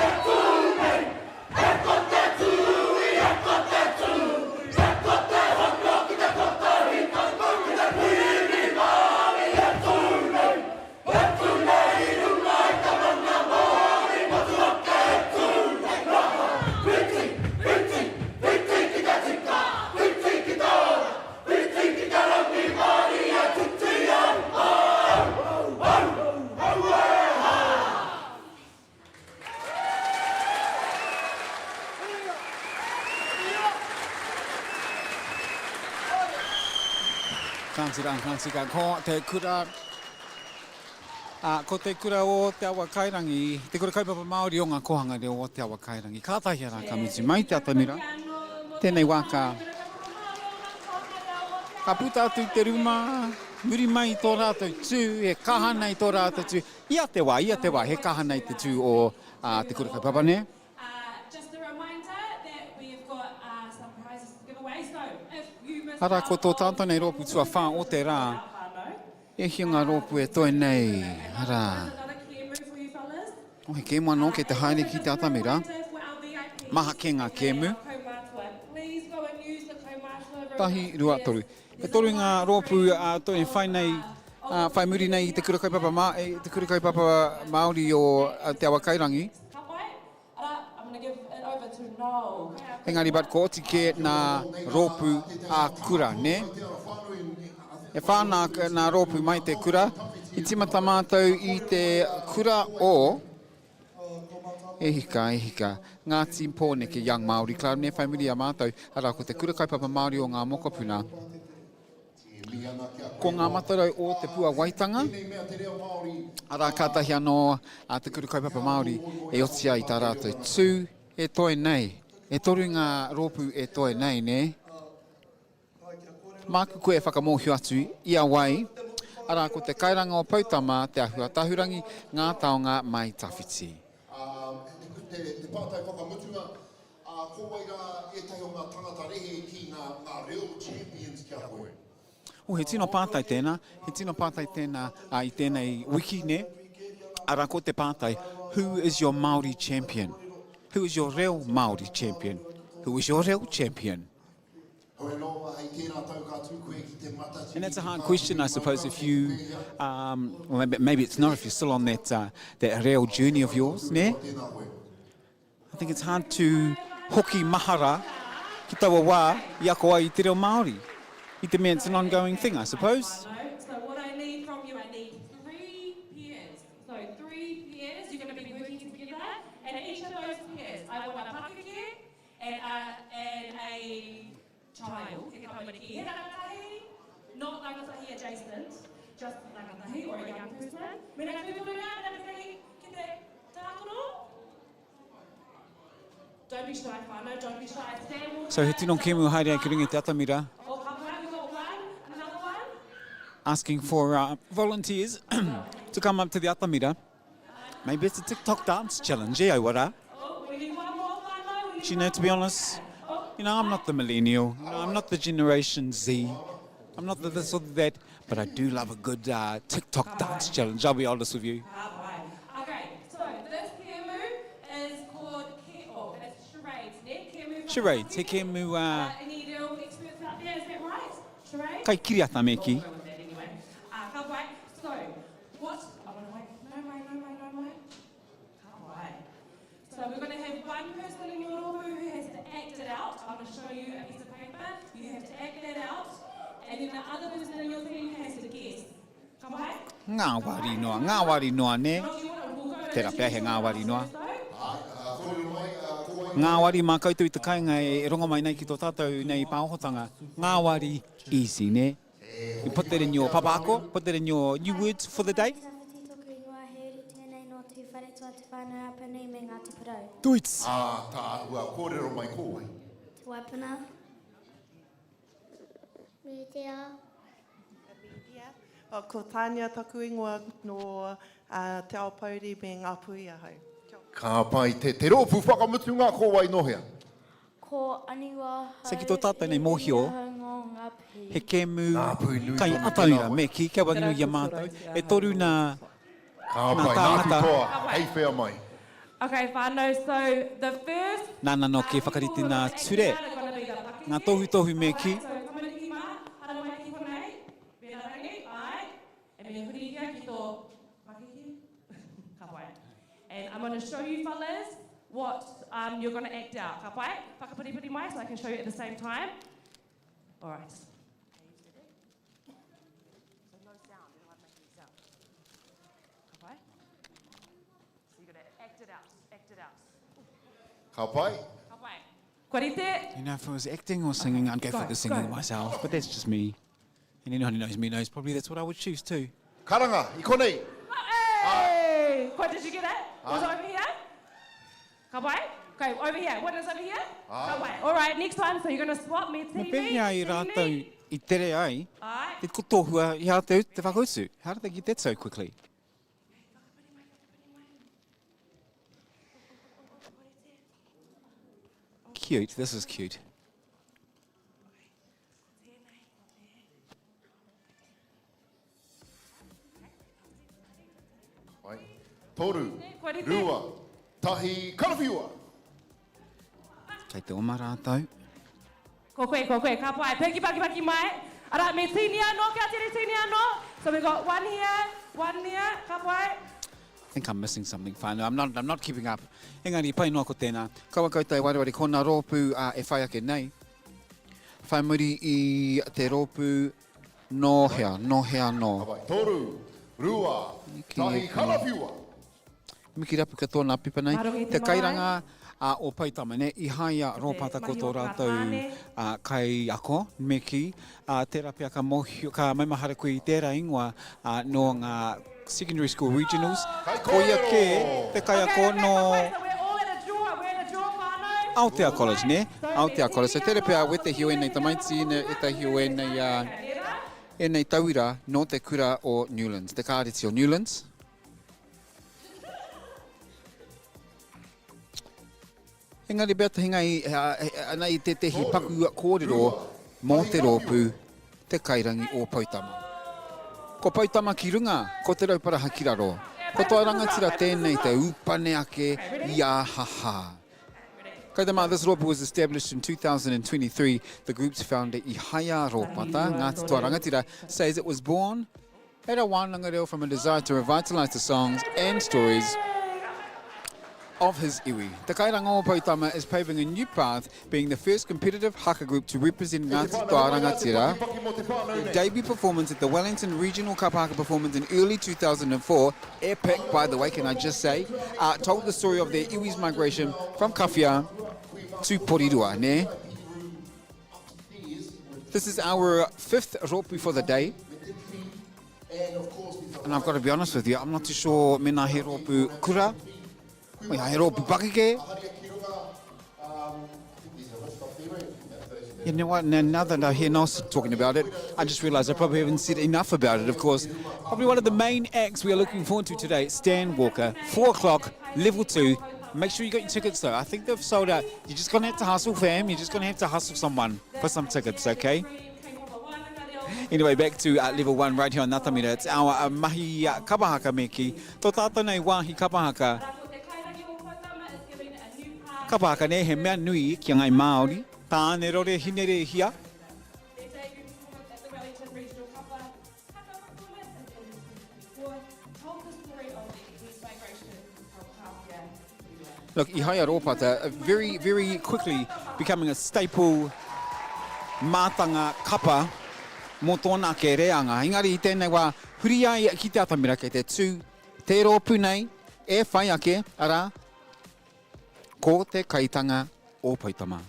G: ki te kōhanga reo.
C: Kāti rā, kāti kā, ko te kura, ā, ko te kura o Te Awa Kairangi, te kura kaupapa Māori o ngā kōhanga reo o Te Awa Kairangi. Kātahi arā ka mutu mai te atamira, tēnei wā ka, ka puta atu i te ruma, muri mai i tō rātou tū, e kaha nei tō rātou tū, ia te wā, ia te wā, he kaha nei te tū o te kura kaupapa, nē? Arā, ko tō tātou nei rōpū tuawhā o te rā, e hia ngā rōpū e toe nei, arā, oh, he kēmu anō kei te haere ki te atamira, maha kē ngā kēmu, tahi, rua, toru. E toru ngā rōpū a toi e whai nei, a, whai muri nei i te Kura Kaupapa, Mā, te Kura Kaupapa Māori o Te Awakairangi. Engari but ko oti kē nā rōpū ā kura, nē? E whā nā, nā rōpū mai te kura. I tīmata mātou i te kura o, e hika, e hika, Ngāti Pōneke Young Māori Club, nē, whai muri i a mātou, arā, ko te Kura Kaupapa Māori o Ngā Mokopuna. Ko ngā matarau o Te Puawaitanga, arā, kātahi anō a Te Kura Kaupapa Māori e oti ai tā rātou tū e toe nei. E toru ngā rōpū e toe nei, nē? Māku koe e whakamōhio atu i a wai, arā, ko te kairanga o Poutama, Te Ahu a Tahurangi, ngā taonga mai tawhiti.
B: Te pātai whakamutunga, Ā, ko wai rā ētahi o ngā tangata rehe ki ngā, ngā reo champions ki a koe?
C: Oh, he tino pātai tēnā, he tino pātai tēnā ā, i tēnei wiki, nē? Arā, ko te pātai, who is your Māori champion? Who is your reo Māori champion? Who is your reo champion?
B: Hoi anō, hei tērā tau ka tū koe ki te Matatini
C: And that's a hard question, I suppose, if you, um, well, maybe, maybe it's not if you're still on that, uh, that reo journey of yours, nē?
B: Tēnā koe.
C: I think it's hard to hoki mahara ki taua wā i ako ai i te reo Māori. I te mea it's an ongoing thing, I suppose.
A: So what I need from you, I need three pairs. So three pairs, you're going to be working together, and each of those pairs, I want a pakeke and a, and a child. He tamariki. He rangatahi, not rangatahi adjacent, just rangatahi or a young person. Mena tūturu ngā rangatahi ki te tākaro. Don't be shy, whānau, don't be shy. Stand
C: So he tino kēmu haere ai ki runga i te atamira.
A: Oh, ka pai, we got one, another one.
C: Asking for uh, volunteers to come up to the atamira. Maybe it's a TikTok dance challenge, eh, aua rā?
A: Oh, we need one more, whānau, we need
C: Do you know, to be honest, you know, I'm not the millennial. You know, I'm not the Generation Z. I'm not the this or the that, but I do love a good uh, TikTok dance challenge, I'll be honest with you.
A: Okay, so this kēmu is called ke oh, it's charades, ne? Kēmu
C: Charades, he kēmu... Uh,
A: uh, any real experts out there, is that right? Charades?
C: Kai kiriata me ki.
A: We'll go with that anyway. Uh, ka pai. So, what... I wanna wait. No mai, no mai, no mai. Ka pai. So we're going to have one person in your rōpū who has to act it out. I'm going to show you a piece of paper. You have to act that out. And then the other person in your team has to guess. Ka pai?
C: Ngāwari noa, ngāwari noa, nē? Tērā pea he ngāwari noa. Ngāwari mā koutou i te kāinga e rongo mai nei ki tō tātou nei pāohotanga. Ngāwari, easy, nē? You put that in your papa ako, put that in your new words for the day.
H: Tawhiti toku ingoa, he uri tēnei nō Tūwharetoa, Te Whānau-a-Apanui me Ngāti Porou.
C: Tuits!
B: Ātaahua, kōrero mai ko wai?
H: Te Waipuna. Mītia.
I: Mītia. Ko Tania taku ingoa nō Te Aopouri me Ngāpuhi ahau. Kia ora.
B: Ka pai te, te rōpū whakamutunga ko wai nō hea?
H: Ko Aniwa
C: Se ki tō tātou nei mōhio, he kēmu
B: Ngāpuhi
C: kai
B: tonu tēnā
C: ataira,
B: wai.
C: me kī, kia warinui i a mātou, e toru nā,
B: Ka
C: nā
B: pai, Ngāti
C: tāngata.
B: Toa, hei whea mai.
A: Okay, whānau, so the first
C: Nāna nō kē whakarite nā ture, ngā tohutohu me kī.
A: So, tamariki mā, haramai ki konei, mēnā rangi, āe, e me hurihia ki tō pakeke, ka pai. And I'm going to show you fellas what um, you're going to act out. Ka pai? Whakapiripiri mai so I can show you at the same time. All right. So no sound, you don't have to make any sound. Ka pai? So you're going to act it out, act it out.
B: Ka pai?
A: Ka pai. Kua rite?
C: You know, if it was acting or singing, I'd go,
A: Go,
C: for the singing
A: go.
C: myself, but that's just me. And anyone who knows me knows probably that's what I would choose too.
B: Karanga, i konei!
A: Hey! What, did you get it? Was it over here? Ka pai? Okay, over here. What is over here? Ka pai. All right, next one. So you're going to swap me
C: Me
A: TV.
C: pēhea i rātou i tere ai,
A: Ai.
C: te kotohua i a te, te whakautu. How did they get that so quickly? Cute, this is cute.
B: Pai. Toru, rua, tahi, karawhiua!
C: Kei te oma rātou.
A: Ko koe, ko koe, ka pai. Piki paki paki mai. Ara, me tīni anō, kia tere tīni anō. So we got one here, one there, ka pai.
C: I think I'm missing something whānau. I'm not, I'm not keeping up. Engari, pai noa ko tēnā. Kaua koutou e wareware ko nā rōpū uh, e whai ake nei. Whai muri i te rōpū nō hea, nō hea nō.
B: Toru, rua, tahi, karawhiua!
C: Miki rapu katoa nā pipa nei. Te kairanga a o Poutama, ne, Ihaia Rōpata ko tō rātou kaiako, me kī, tērā pea ka mōhio, ka maumahara koe i tērā ingoa nō ngā secondary school regionals. Ko ia kē te kaiako nō Aotea College, nē? Aotea College. So tērā pea wētehi o ēnei tamaiti, ētahi o ēnei, ēnei tauira nō te kura o Newlands, te kāreti o Newlands. Engari pea te hinga i, ana i tētehi paku kōrero mō te rōpū Te Kairangi o Poutama. Ko Poutama ki runga, ko Te Rauparaha ki raro. Ko Toa Rangatira tēnei te ūpane ake i a Haha. Kai te mā, this rōpū was established in 2023. The group's founder Ihaia Rōpata, Ngāti Toa Rangatira, says it was born At a wānanga reo from a desire to revitalise the songs and stories of his iwi. Te Kairanga o Poutama is paving a new path, being the first competitive haka group to represent Ngāti Toa Rangatira. Their debut performance at the Wellington Regional Kapa Haka Performance in early 2004, epic by the way, can I just say, uh, told the story of their iwi's migration from Kawhia to Porirua, ne? This is our fifth rōpū for the day. And I've got to be honest with you, I'm not too sure mena he rōpū kura, mena he rōpū pakeke. You know what, now, now that I hear Nos talking about it, I just realised I probably haven't said enough about it, of course. Probably one of the main acts we are looking forward to today, Stan Walker, 4 o'clock, level 2. Make sure you got your tickets though. I think they've sold out. You're just going to have to hustle, fam. You're just going to have to hustle someone for some tickets, okay? Anyway, back to uh, level one right here on Natamira. It's our uh, mahi uh, kapahaka me ki. Tō tātou nei wāhi kapahaka. Kapahaka nei, he mea nui ki a ngai Māori. Tāne rore hinere hia. Look, Ihaia Ropata, very, very quickly becoming a staple mātanga kapa mō tōna ake reanga. Engari i tēnei wā, huri ai ki te atamira kei te tū te rōpū nei e whai ake, arā, ko te kaitanga o Poutama.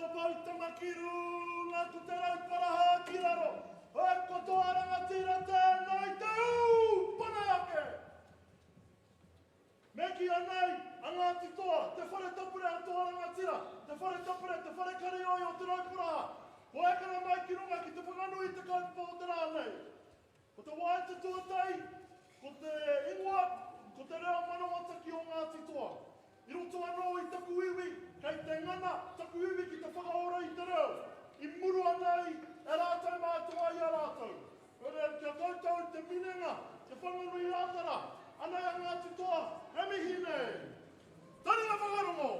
E: Ko Poutama ki runga, ko Te Rauparaha ki raro, ko Toa Rangatira tēnā i te ūpane ake! Me kī anei a Ngāti Toa, te whare tapure a Toa Rangatira, te whare tapure, te whare karioi o Te Rauparaha, kua ekena mai ki runga ki te whakanui i te kaupapa o te rā nei. Ko te waiata tuatahi, ko te ingoa, ko te reo manawataki o Ngāti Toa. I roto anō i taku iwi, kei te ngana taku iwi ki te whakaora i te reo, i murua nei e rātou mātua i a rātou. Nō reira, ki a koutou te minenga, te Whanganui Ātara, anei a Ngāti Toa e mihi nei. Taringa whakarongo!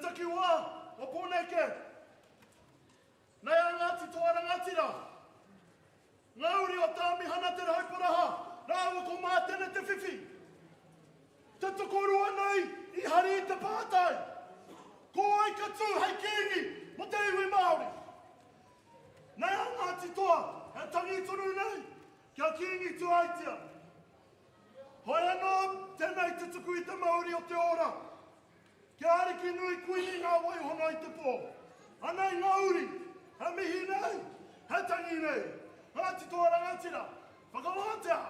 E: takiwā o Pōneke, nei a Ngāti Toa Rangatira, ngā uri o Tāmihana Te Rauparaha rāua ko Mātene Te Whiwhi. Te tokorua nei i hari i te pātai, ko wai ka tū hei kīngi mō te iwi Māori? Nei a Ngāti Toa e tangi tonu nei kia Kīngi Tūheitia. Hoi anō tēnei te tuku i te mauri o te ora. Kia ariki nui kuini ngā waihona i te pō. Anei ngā uri, he mihi nei, he tangi nei. Ngāti Toa Rangatira, whakawātea!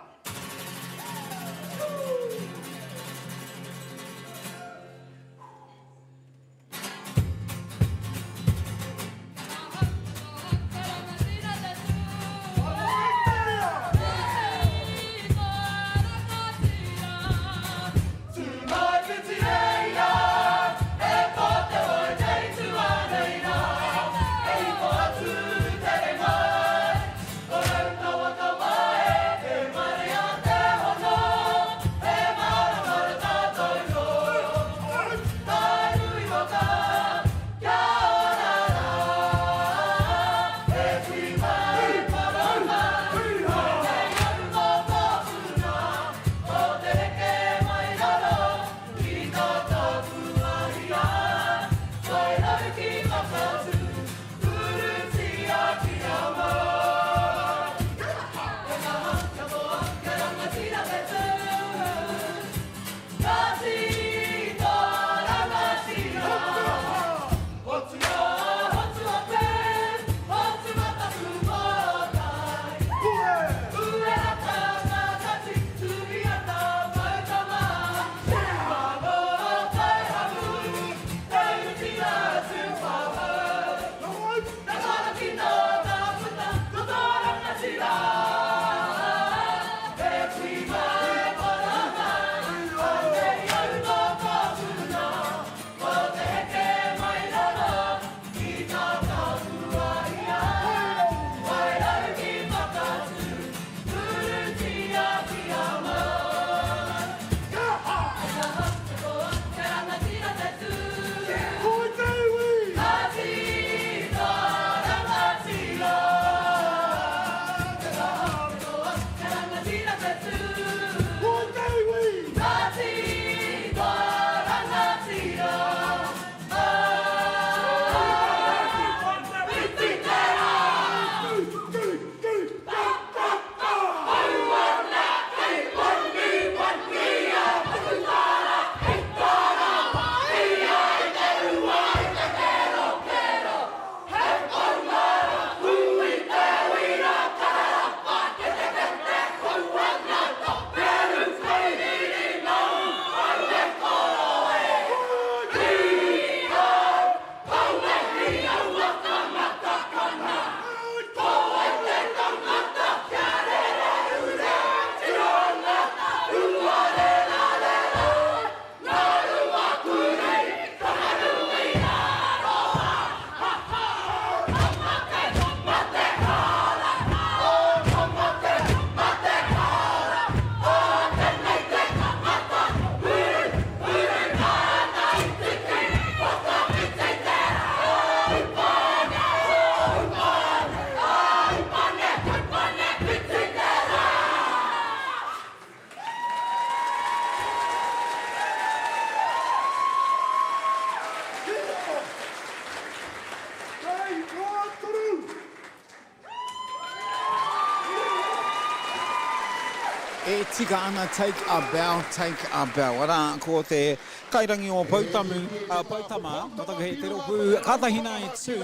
C: E tika ana take a bow, take a bow. Arā, ko te kairangi o Poutamu, Poutama, ko taku he te rōpū, kātahi nā e tū.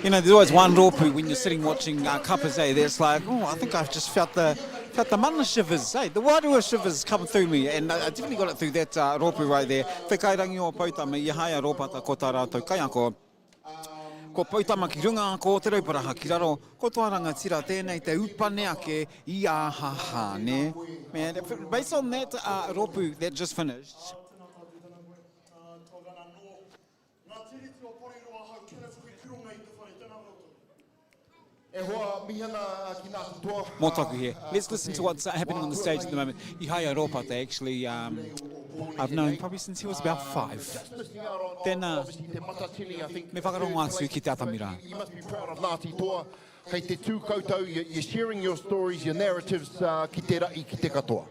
C: You know, there's always one rōpū when you're sitting watching uh, kapas, eh, that's like, oh, I think I've just felt the, felt the mana shivers, eh, the wairua shivers come through me, and I definitely got it through that uh, rōpū right there. Te kairangi o Poutama, i haia Rōpata ko tā rātou kaiako. Ko Poutama ki runga, ko Te Rauparaha ki raro, ko Toa Rangatira tēnei te upane ake i a Haha, nē? Man, based on that uh, rōpū that just finished, Mō taku here. Let's listen to what's happening on the stage at the moment. Ihaia Ropata actually um, I've known probably since he was about five. Tēnā, me whakarongo atu ki te atamira.
B: You must be proud of Ngāti Toa. Kei te tū koutou, you're sharing your stories, your narratives uh, ki te ra'i, ki te katoa.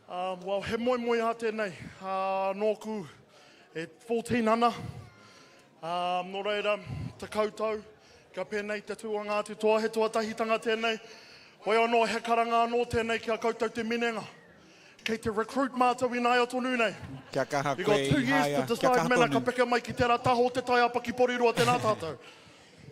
E: Um, well, he moemoeā tēnei. Uh, nōku e 14 ana. Um, nō reira, tekau tau, kia pēnei te tū a Ngāti Toa, he tuatahitanga tēnei. Hoi anō, he karanga anō tēnei ki a koutou te minenga. Kei te recruit mātou ināia tonu nei.
C: Kia kaha
E: You
C: koe,
E: got two years
C: Ihaia.
E: to
C: Kia
E: decide
C: kaha
E: mena ka
C: tonu.
E: peke mai ki tērā taha o te taiapa ki Porirua, tēnā tātou.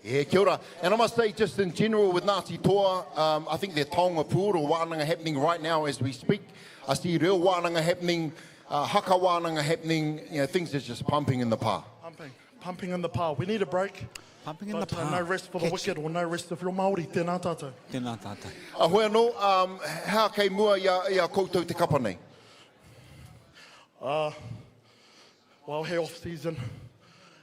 B: Yeah, kia ora. And I must say, just in general with Ngāti Toa, um, I think their taonga pūoro wānanga happening right now as we speak. I see reo wānanga happening, uh, haka wānanga happening, you know, things are just pumping in the pā.
E: Pumping, pumping in the pā. We need a break.
C: Pumping in
E: but,
C: the
E: uh,
C: pā.
E: no rest for the
C: Catchy.
E: wicked or no rest if you're Māori. Tēnā tātou.
C: Tēnā tātou.
B: A hoi anō, um, hea kei mua i a, i a koutou te kapa nei?
E: Uh, well, he off-season.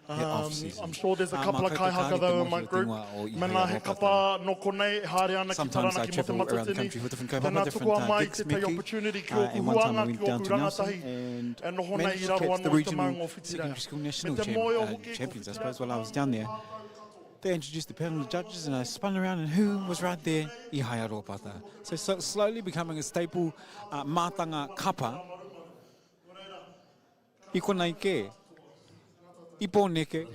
C: He off-season.
E: I'm sure there's a
C: Ah,
E: couple of
C: mā koutou
E: kaihaka
C: kāre te
E: though in my
C: mōhio te
E: group.
C: ingoa o Ihaia
E: Mena he
C: Ropata.
E: kapa no konei, e haere ana ki
C: Sometimes I
E: Taranaki mō te
C: travel around the
E: matatini.
C: country for different kaupapa,
E: Tēnā
C: different
E: tukua
C: uh,
E: mai
C: gigs,
E: tētahi
C: Mickey.
E: opportunity ki
C: Uh,
E: ōku
C: and one time I
E: huanga,
C: went
E: ki
C: down
E: ōku
C: to Nelson
E: rangatahi,
C: and
E: e noho nei
C: managed
E: i
C: to
E: raro
C: catch the
E: anō i te
C: regional
E: maunga o Whitireia.
C: secondary school
E: Me
C: national
E: te
C: champ,
E: moe o
C: uh,
E: hoki, ko
C: champions, I
E: Whitireia
C: suppose, while I was down there. They introduced the panel of judges and I spun around and who was right there? Ihaia Ropata. So, so slowly becoming a staple uh, mātanga kapa. I konei kē. I Pōneke.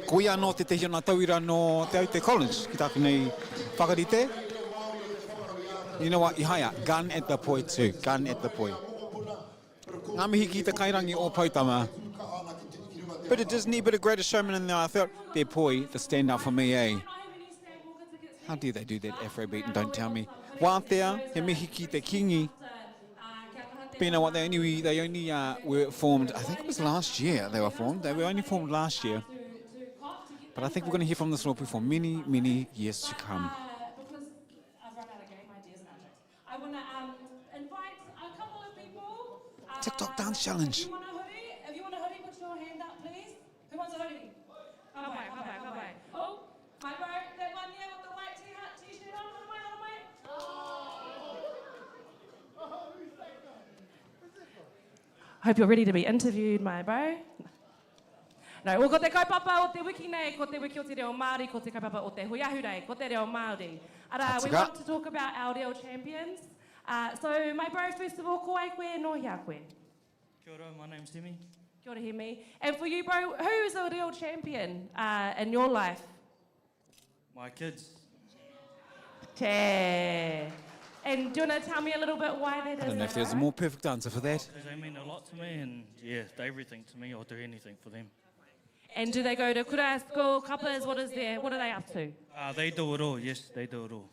C: Ko ia anō tētehi o ngā tauira nō Te Aute College ki tāku nei whakarite. You know what, Ihaia, gun at the poi too, gun at the poi. Ngā mihi ki te kairangi o Poutama. Bit of Disney, bit of Greatest Showman in there. I thought their poi, the standout for me, eh? How do they do that Afrobeat and don't tell me? Wātea, he mihi ki te kingi. But you know what, they only, they only uh, were formed, I think it was last year they were formed. They were only formed last year. But I think we're going to hear from this rōpū for many, many years to come.
A: Because I've run out of game ideas now, jokes. I want to um, invite a couple of people. Uh,
C: TikTok dance challenge.
A: If you want a hoodie, if you want a hoodie, put your hand up, please. Who wants a hoodie? Ka pai, ka pai, ka pai. Oh, my bro, that one there with the white t-shirt on, on my, on my. Hope you're ready to be interviewed, my bro. No, well, ko te kaupapa o te wiki nei, ko te wiki o te reo Māori, ko te kaupapa o te hui ahurei, ko te reo Māori. Arā, we
C: Ka tika.
A: want to talk about our reo champions. Uh, so, my bro, first of all, ko ai koe, no hea koe?
J: Kia ora, my name's Hemi.
A: Kia ora, Hemi. And for you, bro, who is a real champion uh, in your life?
J: My kids.
A: Te. And do you want to tell me a little bit why that is?
C: I don't know if there's a more perfect answer for that.
J: Because they mean a lot to me and yeah, they're everything to me. I'll do anything for them.
A: And do they go to kura, school, kapas? What is their, what are they up to?
J: Uh, they do it all, yes, they do it all.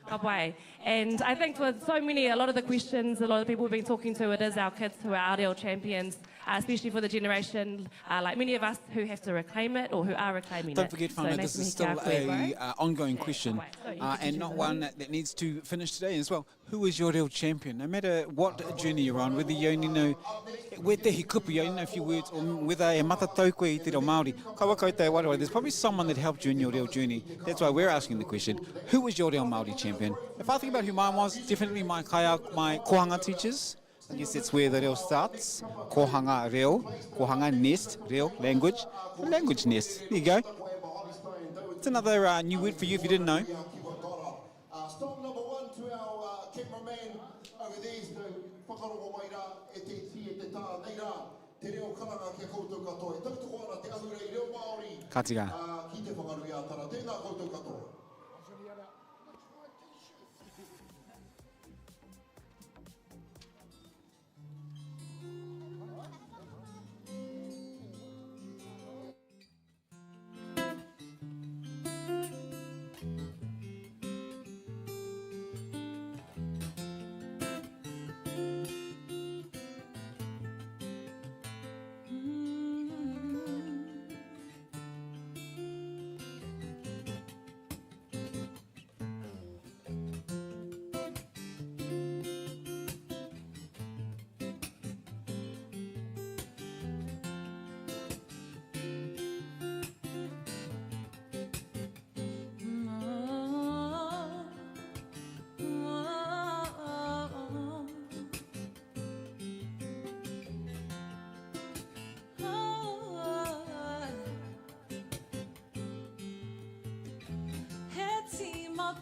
A: Ka pai. And I think for so many, a lot of the questions, a lot of the people we've been talking to, it is our kids who are our real champions, uh, especially for the generation, uh, like many of us who have to reclaim it or who are reclaiming
C: Don't
A: it.
C: forget,
A: So
C: whānau,
A: nice
C: this
A: to
C: is
A: mihi
C: still
A: kia koe, bro.
C: a uh, ongoing question uh, and not one that, that needs to finish today as well. Who is your real champion? No matter what journey you're on, whether you only know wētehi kupu, you only know a few words, or whether e matatau koe i te reo Māori, kaua koutou e waewae, there's probably someone that helped you in your reo journey. That's why we're asking the question, who is your reo Māori champion? If I think about who mine was, definitely my kaia, my kohanga teachers. I guess that's where the reo starts. Kohanga reo, kohanga nest, reo, language, language nest. There you go. It's another uh, new word for you if you didn't know.
B: Uh, stop number one to our uh, cameraman over there, so whakarongo mai rā, e te ti, e te tā, nei rā, te reo karanga ki a koutou katoa. E tautoko ana te ahurei reo Māori
C: Ka tika.
B: uh, ki te Whanganui-ā-Tara. Tēnā koutou katoa.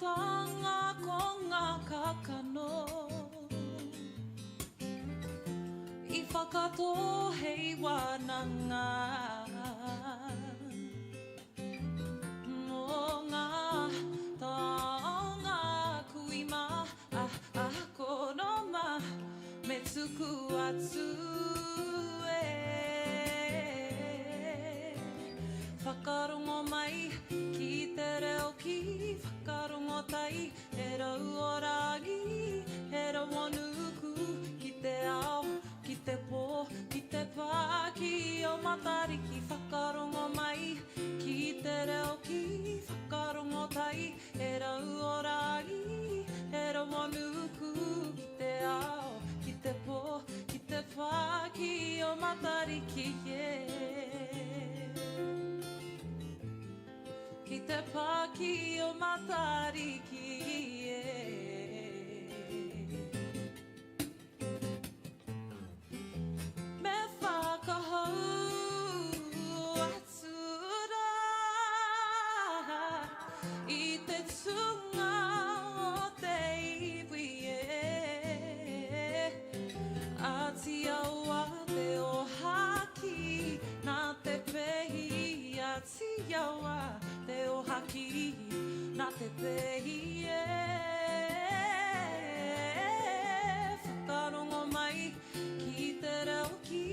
F: tīmatanga ko ngā kākano I whakatō hei wānanga Mō ngā taonga kui mā a, a, koro mā Me tuku atu e Whakarongo mai ki te reo ki Whakarongo tai he rau o rangi He rau o nuku ki te ao, ki te pō, ki te pā Ki o Matariki Whakarongo mai ki te reo ki Whakarongo tai He rau o rangi, he rau o nuku Ki te ao, ki te pō, ki te pā Ki o Matariki, yeah. Ki te pā ki o Matariki, yeah. Me whakahou atu rā i te tūnga o te iwi e. Ātiawa te ōhākī nā Te Pehi Ātiawa te ōhākī nā Te Pehi e. Whakarongo mai ki te reo ki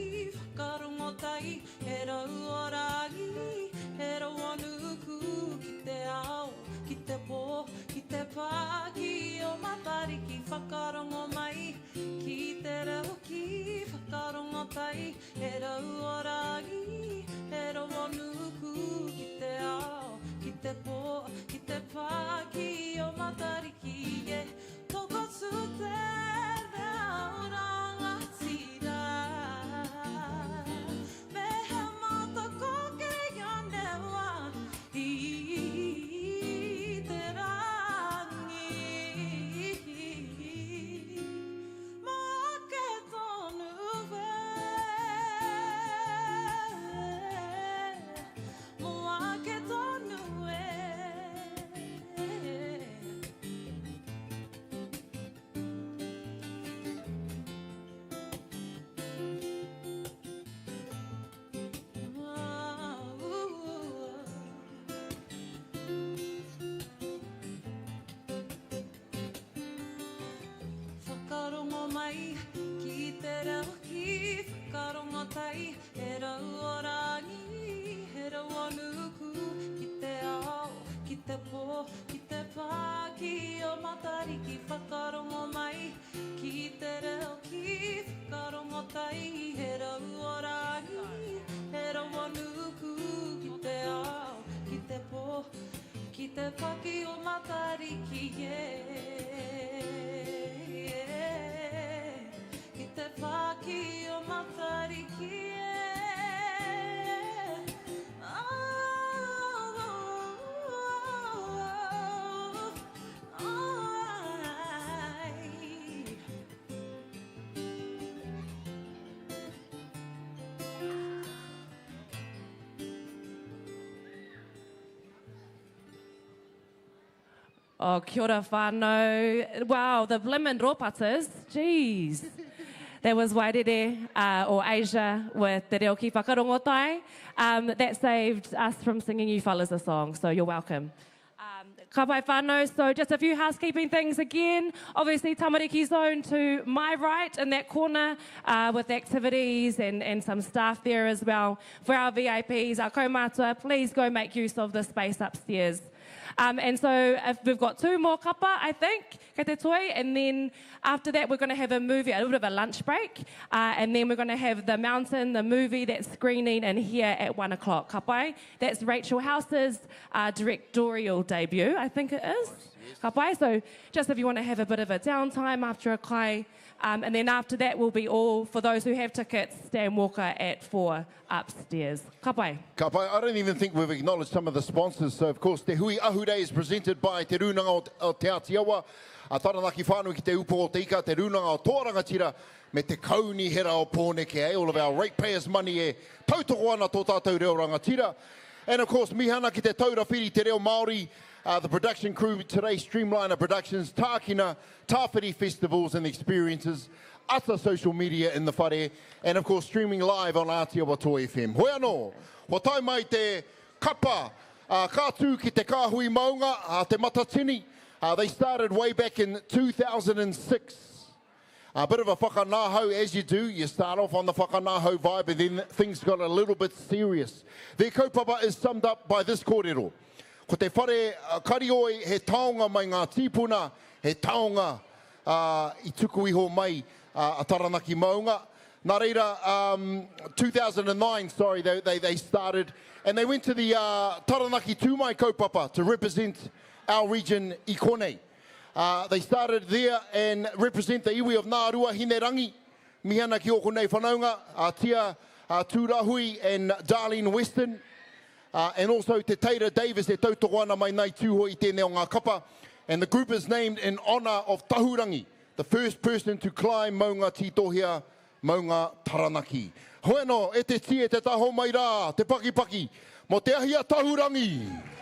F: Whakarongo tai he rau o rangi he rau o nuku ki te ao ki te pō ki te pā ki o Matariki Whakarongo mai ki te reo ki Whakarongo tai he rau o rangi he rau o nuku ki te ao ki te pō ki te pā ki o Matariki yeah. Tokotū te reo rangatira Me he matakōkiri a newa i te rangi Mō ake tonu e Mō ake tonu e. Whakarongo mai ki te reo ki Whakarongo tai he rau o rangi he rau o nuku ki te ao ki te pō ki te pā ki o Matariki Whakarongo mai ki te reo ki Whakarongo tai he rau o rangi he rau o nuku ki te ao ki te pō ki te paki o Matariki yeah, yeah. Ki te paki o Matariki yeah. Oh, oh, oh, oh, ai.
A: Oh, kia ora whānau. Wow, the blimmin' rōpatas. Jeez. That was Wairere uh, or Asia with Te Reo Ki Whakarongotai. Um, that saved us from singing you fellas a song, so you're welcome. Um, ka pai whānau, so just a few housekeeping things again. Obviously, Tamariki Zone to my right in that corner uh, with activities and, and some staff there as well. For our VIPs, our kaumātua, please go make use of the space upstairs. Um, and so if we've got two more kapa, I think, kei te toi, and then after that we're going to have a movie, a little bit of a lunch break, uh, and then we're going to have The Mountain, the movie that's screening in here at one o'clock. Ka pai. That's Rachel House's uh, directorial debut, I think it is. Ka pai. So just if you want to have a bit of a downtime after a kai, um, and then after that will be all, for those who have tickets, Stan Walker at four upstairs. Ka pai.
B: Ka pai. I don't even think we've acknowledged some of the sponsors. So, of course, Te Hui Ahurei is presented by Te Rūnanga o Te Āti Awa, a Taranaki Whānui ki Te Upoko o Te Ika, Te Rūnanga o Toa Rangatira, me Te Kaunihera o Pōneke, eh? All of our ratepayers money e tautoko ana tō tātou reo rangatira. And of course, mihana ki te taura whiri te reo Māori. The production crew today, Streamliner Productions, Tākina, Tāwhiri Festivals and Experiences, Ata Social Media in the whare, and of course streaming live on Ātiawa Toi FM. Hoi anō, kua tae mai te kapa, ka tū ki te kāhui maunga, a Te Matatini. They started way back in 2006. A bit of a whakanahau as you do. You start off on the whakanahau vibe and then things got a little bit serious. Their kaupapa is summed up by this kōrero. Ko te whare karioi he taonga mai ngā tīpuna, he taonga i tuku iho mai a Taranaki Maunga. Nā reira, 2009, sorry, they, they, they started and they went to the Taranaki Tūmai kaupapa to represent our region i konei. They started there and represent the iwi of Ngā Ruahinerangi, mihi ana ki ōku nei whanaunga, a Tia Tūrahui and Darlene Weston, and also Te Teira Davis e tautoko ana mai Ngāi Tūhoe i tēnei o ngā kapa. And the group is named in honour of Tahurangi, the first person to climb Maunga Tītohea, Maunga Taranaki. Hoi anō, e te tī, e te taho mai rā, te pakipaki, mō te ahi a Tahurangi!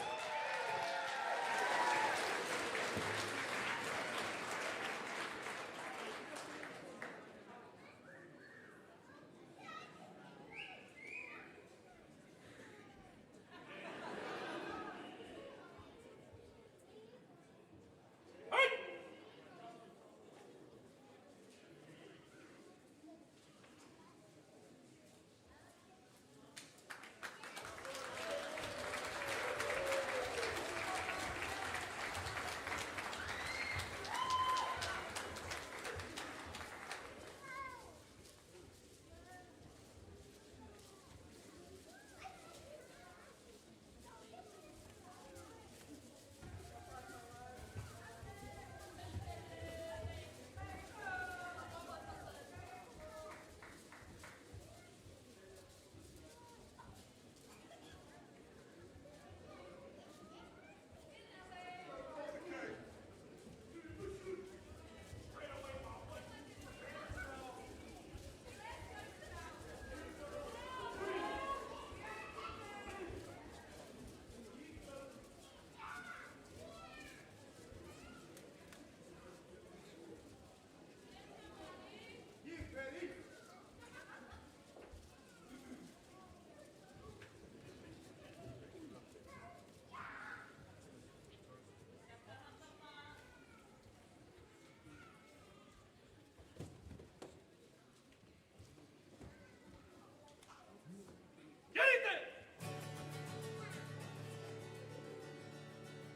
G: Kia rite!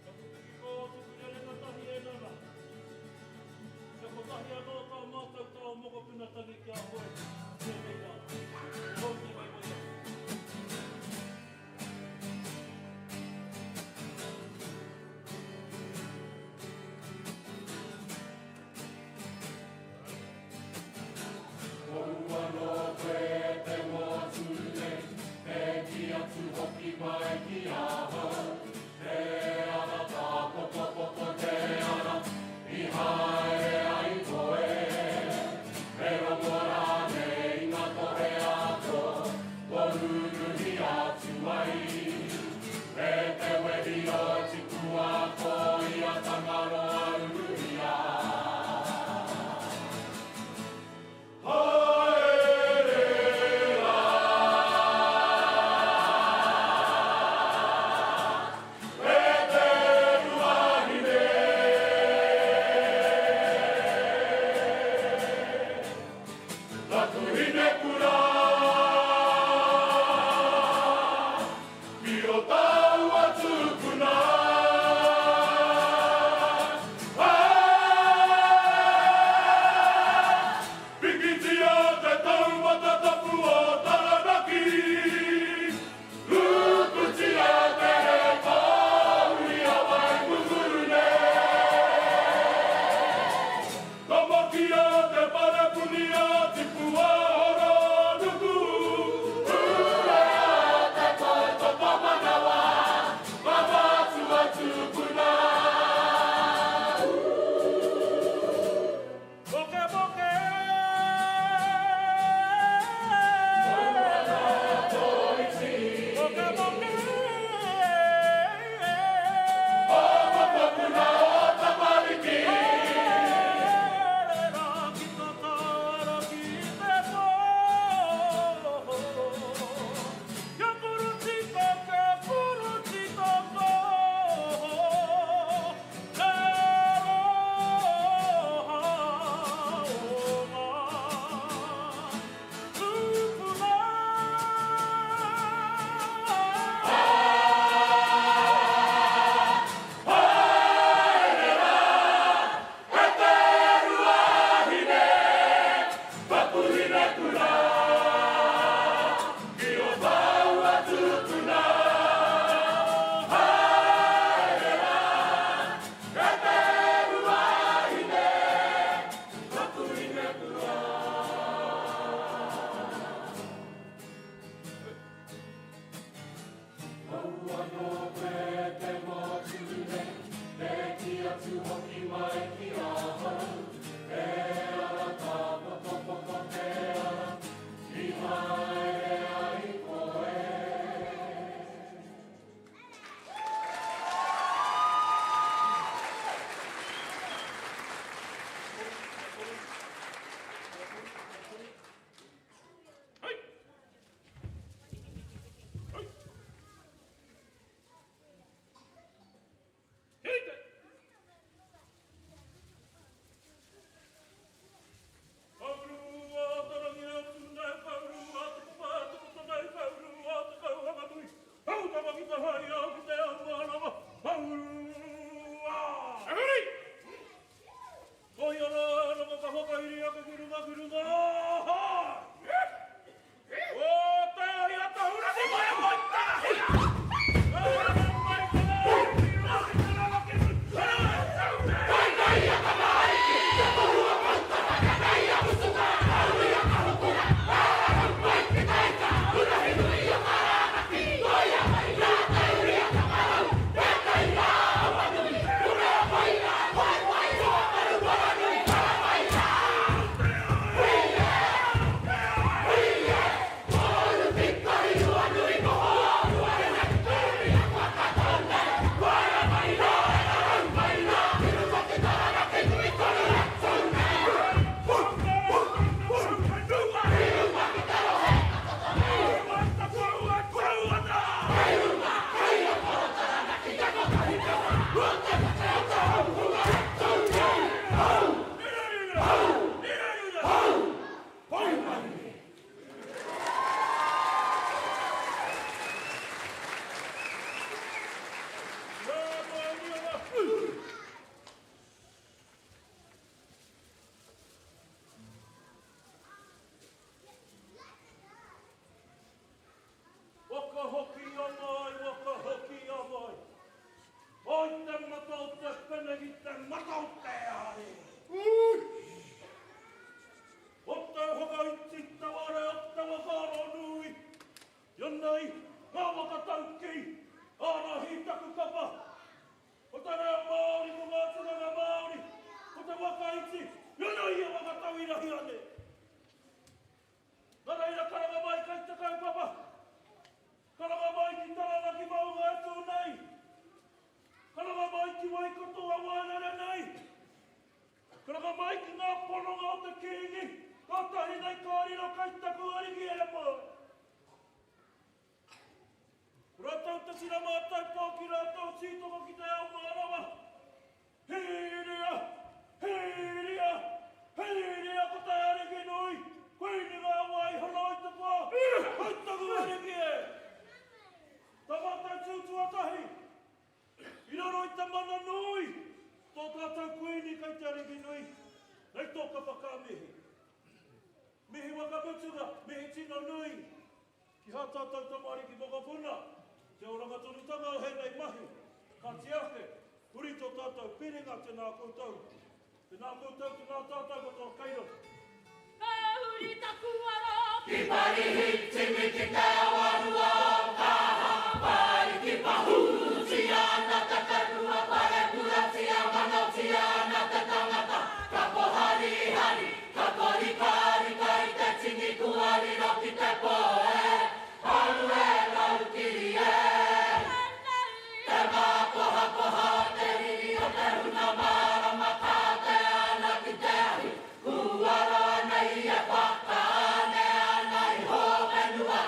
G: Taku piki ko tuku rerenga tahi e nana. Kia kotahi anō tā mātou tao mokopuna tangi ki a koe i tēnei wā. Mōu te waiwai atu. Waka hoki a mai, waka hoki a mai. Mai te mata o te pene ki te mata o te are. O te whakaiti te ware o te whakaaro nui. Ia nei, ngā waka taukī, ārahi taku kapa. Ko te reo Māori, ko ngā tikanga Māori, ko te waka iti, ia nei e waka tauirahia nei. Nā reira karanga mai kai te kaupapa, karanga mai ki Taranaki maunga e tū nei, karanga mai ki Waikato a Waerere nei, karanga mai ki ngā pononga o te Kīngi, kātahi nei ka riro kai taku ariki e moe. Rātou te tira mātai pō ki rātou tītoko ki te ao mārama. Hīria! Hīria! Hīria ko te ariki nui, koini ngā wai horo i te pō, hei taku ariki e! Tā mātou tū tuatahi, i raro i te mana nui, tō tātou kuini kei te ariki nui, nei tō kapa ka mihi. Mihi whakamutunga, mihi tino nui, Ki hā tātou tamariki mokopuna, te oranga tonutanga o hēnei mahi, ka tiake, huri tō tātou piringa tēnā koutou, tēnā koutou, tēnā tātou katoa kei roto.
K: Ka huri taku aro ki Parihi, tini ki te awarua o Kaha, Pariki pahūtia ana te whenua, parekuratia manotia ana te tangata, ka poharihari, Ka korikarika i te tini kua riro ki te pō e, Aue rau kiri e. Te mākohakoha o te riri o te huna mārama kātea ana ki te ahi, kūaro ana i e whakaanea ana i hō whenua.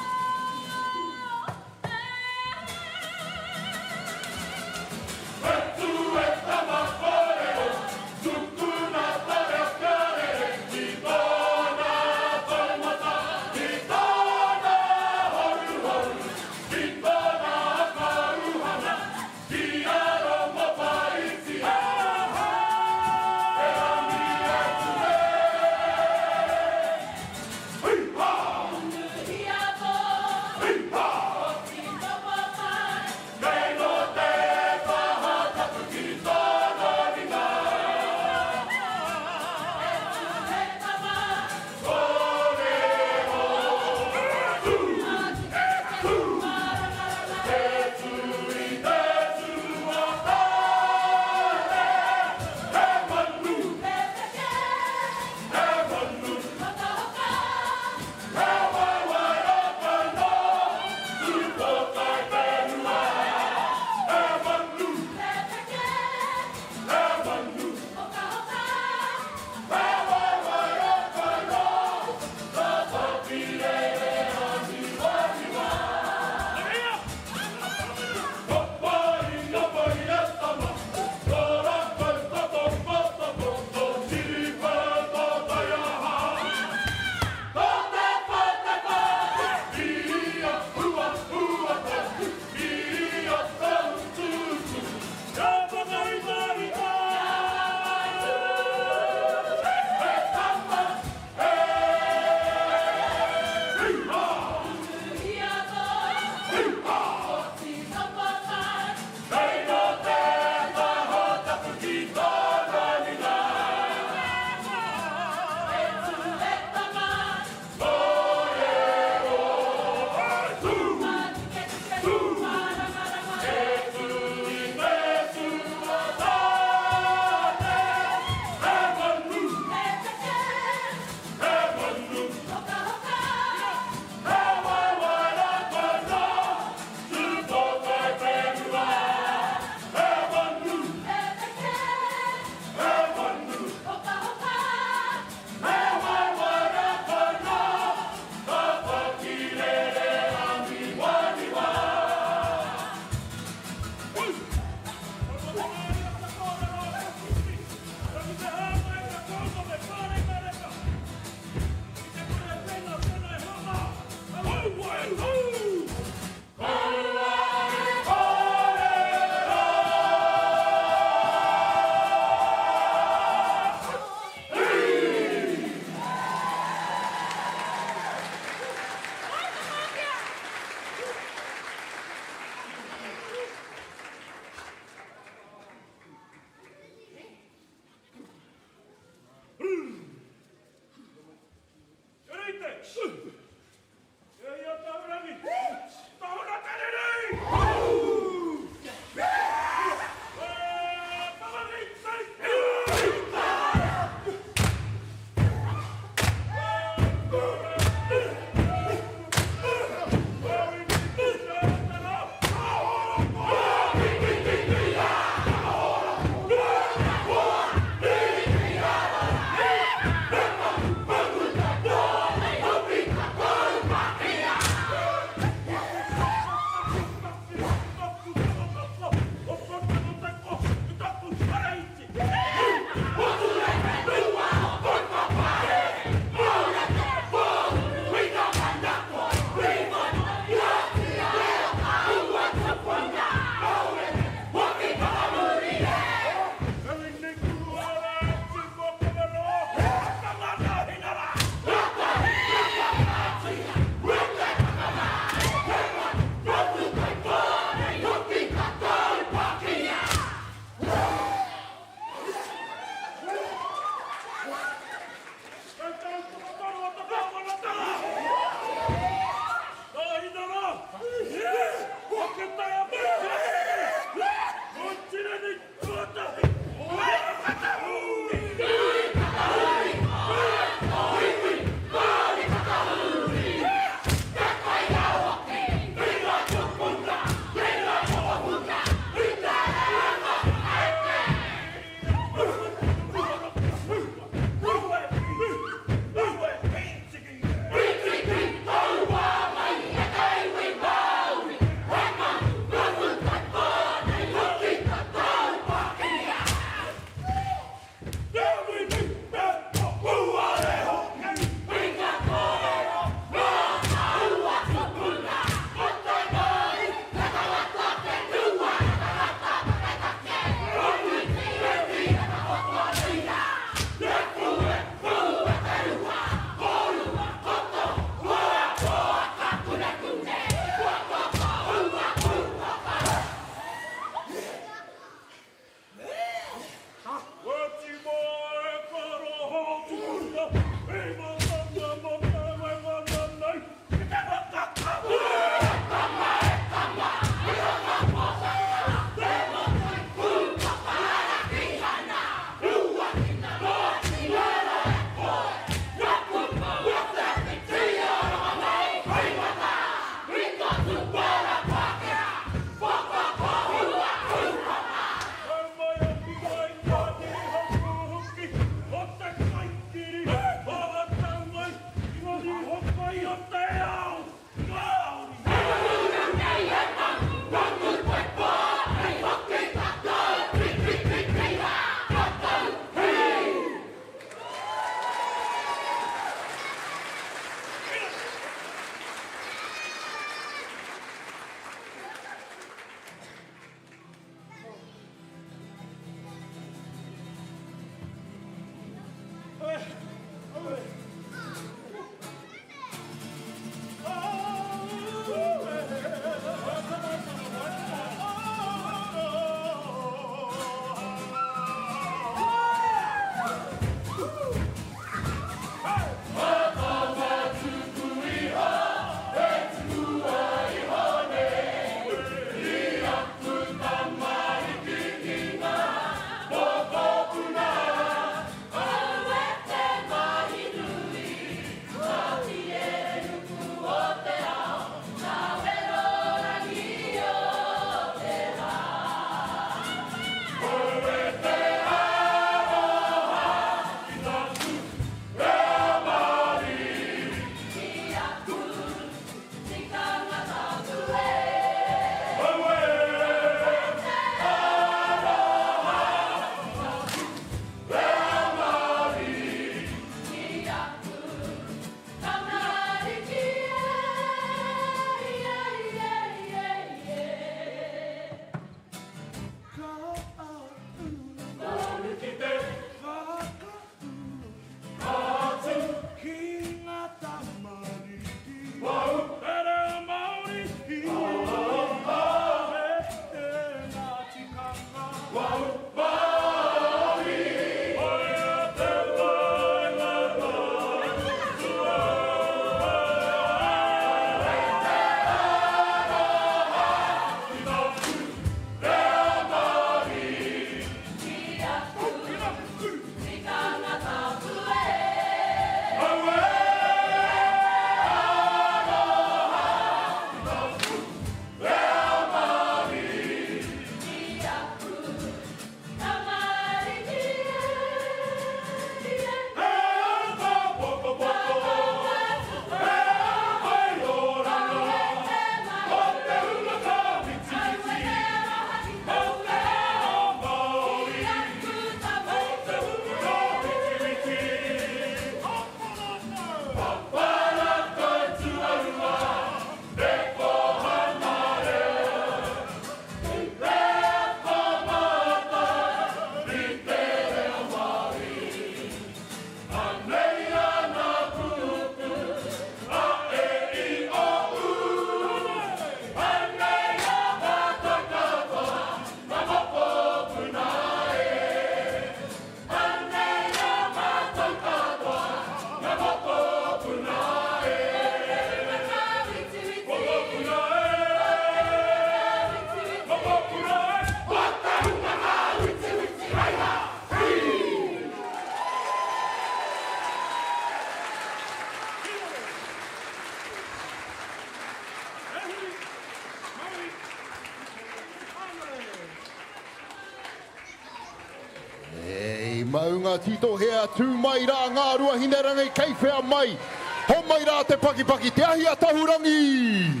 B: Maunga Titohea, tū mai rā Ngāruahinerangi kei whea mai? Homai rā te pakipaki, te ahi a Tahurangi!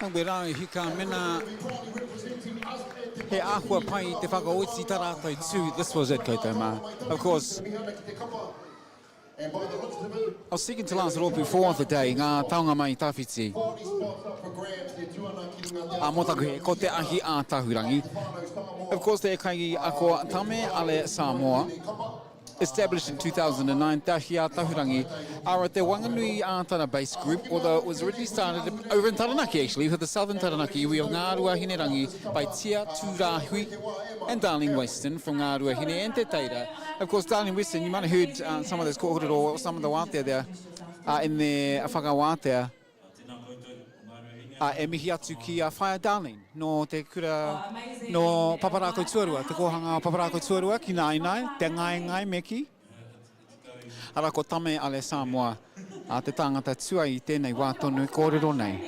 C: Aue rā e hika mena he āhua pai te whakaoti ta rātou tū, this was it koutou mā. Of course, I was speaking to last rōpū for the day, ngā taonga mai tawhiti. A mō taku he, ko te ahi a Tahurangi. Of course, te kai ako Tame Ale Samoa. Established in 2009, Te Ahi a Tahurangi are te Wanganui Ātara based group, although it was originally started over in Taranaki actually, for the southern Taranaki iwi of Ngāruahinerangi by Tia Tūrāhui and Darlene Weston from Ngāruahine and Te Teira. Of course, Darlene Weston, you might have heard uh, some of those kōrero or some of the wātea there uh, in the whakawātea. Ā, e mihi atu ki a Whaea Darlene, nō te kura, nō Paparākau Tuarua, te kōhanga o Paparākau Tuarua ki Naenae, te Ngaengae me kī. Arā, ko Tame Ale Samoa, ā, te tāngata tua i tēnei wā tonu kōrero nei.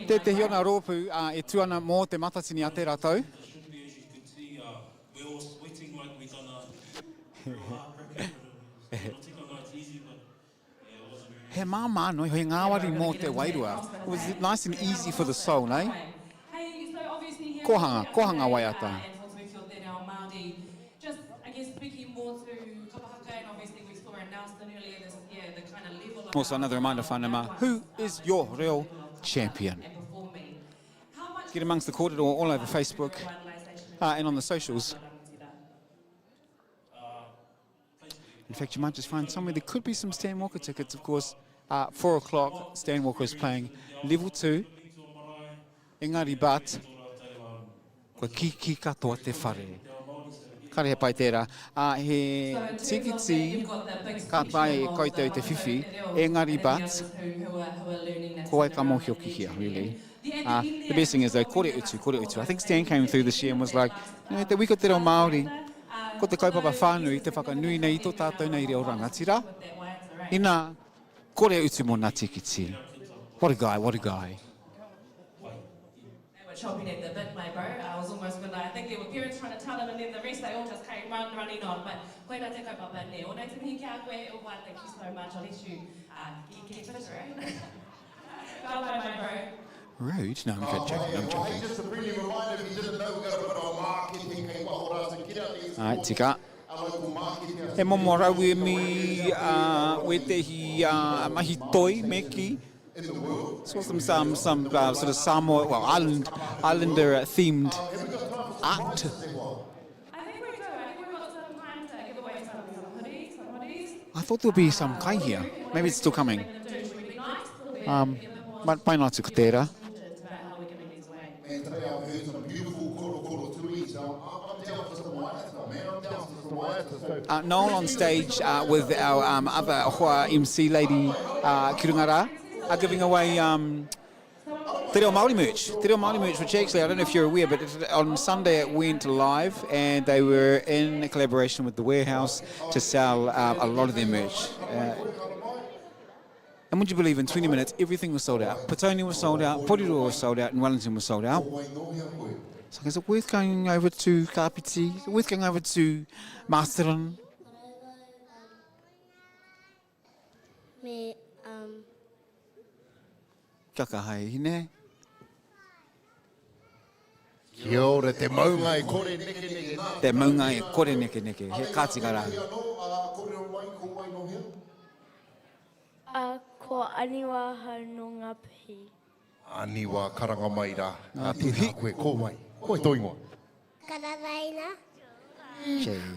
C: Tētehi o ngā rōpū, ā, e tū ana mō Te Matatini a tērā tau. He māmā noa iho, he ngāwari mō te wairua. It was nice and easy for the soul, eh? Kōhanga, kōhanga waiata. Also another reminder whānau mā, who is your reo champion? Get amongst the kōrero all over Facebook uh, and on the socials. In fact, you might just find somewhere there could be some Stan Walker tickets, of course. Uh, 4 o'clock, Stan Walker is playing level 2. Engari, but, kua kiki katoa te whare. Kare he pai tērā. Uh, he tikiti ka tae e koutou te whiwhi, engari, but, ko wai ka mōhio ki hea, really. Uh, the best thing is though, kore utu, kore utu. I think Stan came through this year and was like, you know, te wiko te reo Māori, Ko te kaupapa whānui te whakanui nei i tō tātou nei reo rangatira, inā, kore utu mō nā tīkiti. What a guy, what a guy.
A: They were chomping at the bit, my bro. I was almost gonna, I think there were parents trying to tell them and then the rest, they all just came run, running on. But koina te kaupapa, nē. Ōnei te mihi ki a koe, e hoa, thank you so much. I'll let you uh, get, get finished, right? Ka pai, my bro.
C: Rude? No, I'm joking, I'm joking. Ai, tika. He momo rauemi uh, wētehi uh, mahi toi me ki. Saw some, some, some uh, sort of Samoa, well, island, islander themed art. I thought there would be some kai here. Maybe it's still coming. Um, but pai noa atu ko tērā. Uh, Noel on stage uh, with our um, other hoa MC lady, uh, ki runga rā, are giving away um, Te Reo Māori merch. Te Reo Māori merch, which actually, I don't know if you're aware, but on Sunday it went live and they were in collaboration with The Warehouse to sell uh, a lot of their merch. Uh, and would you believe in 20 minutes, everything was sold out. Petone was sold out, Porirua was sold out, and Wellington was sold out. So is it worth going over to Kapiti? Is it worth going over to Masterton?
H: Me, um...
C: Kia kaha e hine.
B: Kia ora, te maunga e kore nekeneke nā.
C: Te maunga e kore nekeneke, he kāti ka rā.
H: A, ko Aniwa ahau nō Ngāpuhi.
B: Aniwa karanga mai rā. Ngāpuhi. Tēnā koe, ko wai? Ko wai tō ingoa?
H: Kararaina.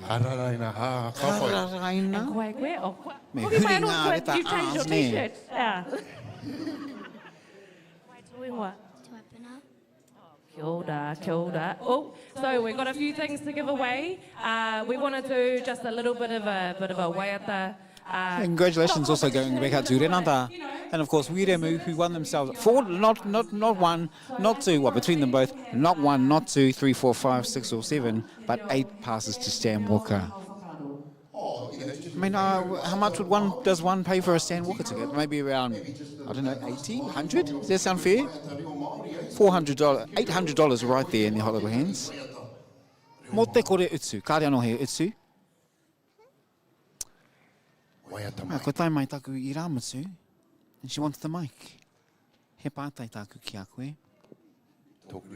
B: Kararaina, ha, ka pai.
C: Kararaina.
A: Ko wai koe? Oh, ko.
C: Me
A: Hoki mai
C: huri
A: anō
C: ngā
A: koe,
C: reta
A: you've changed your
C: R's, nē.
A: t-shirt. Yeah. Wai tō ingoa?
H: Tuapena.
A: Kia ora, kia ora. Oh, so we've got a few things to give away. Uh, we want to do just a little bit of a bit of a waiata. Uh,
C: Congratulations also going back out to Renata and of course Wiremu who won themselves four, not, not, not one, not two, well between them both, not one, not two, three, four, five, six or seven, but eight passes to Stan Walker. I mean, uh, how much would one does one pay for a Stan Walker ticket? Maybe around, I don't know, 80, 100? Does that sound fair? $400, $800 right there in their hot little hands. Mō te kore utu. Kāre anō he utu.
B: Waiata mai.
C: Kua tae mai taku irāmutu, and she wants the mic. He pātai tāku ki a koe.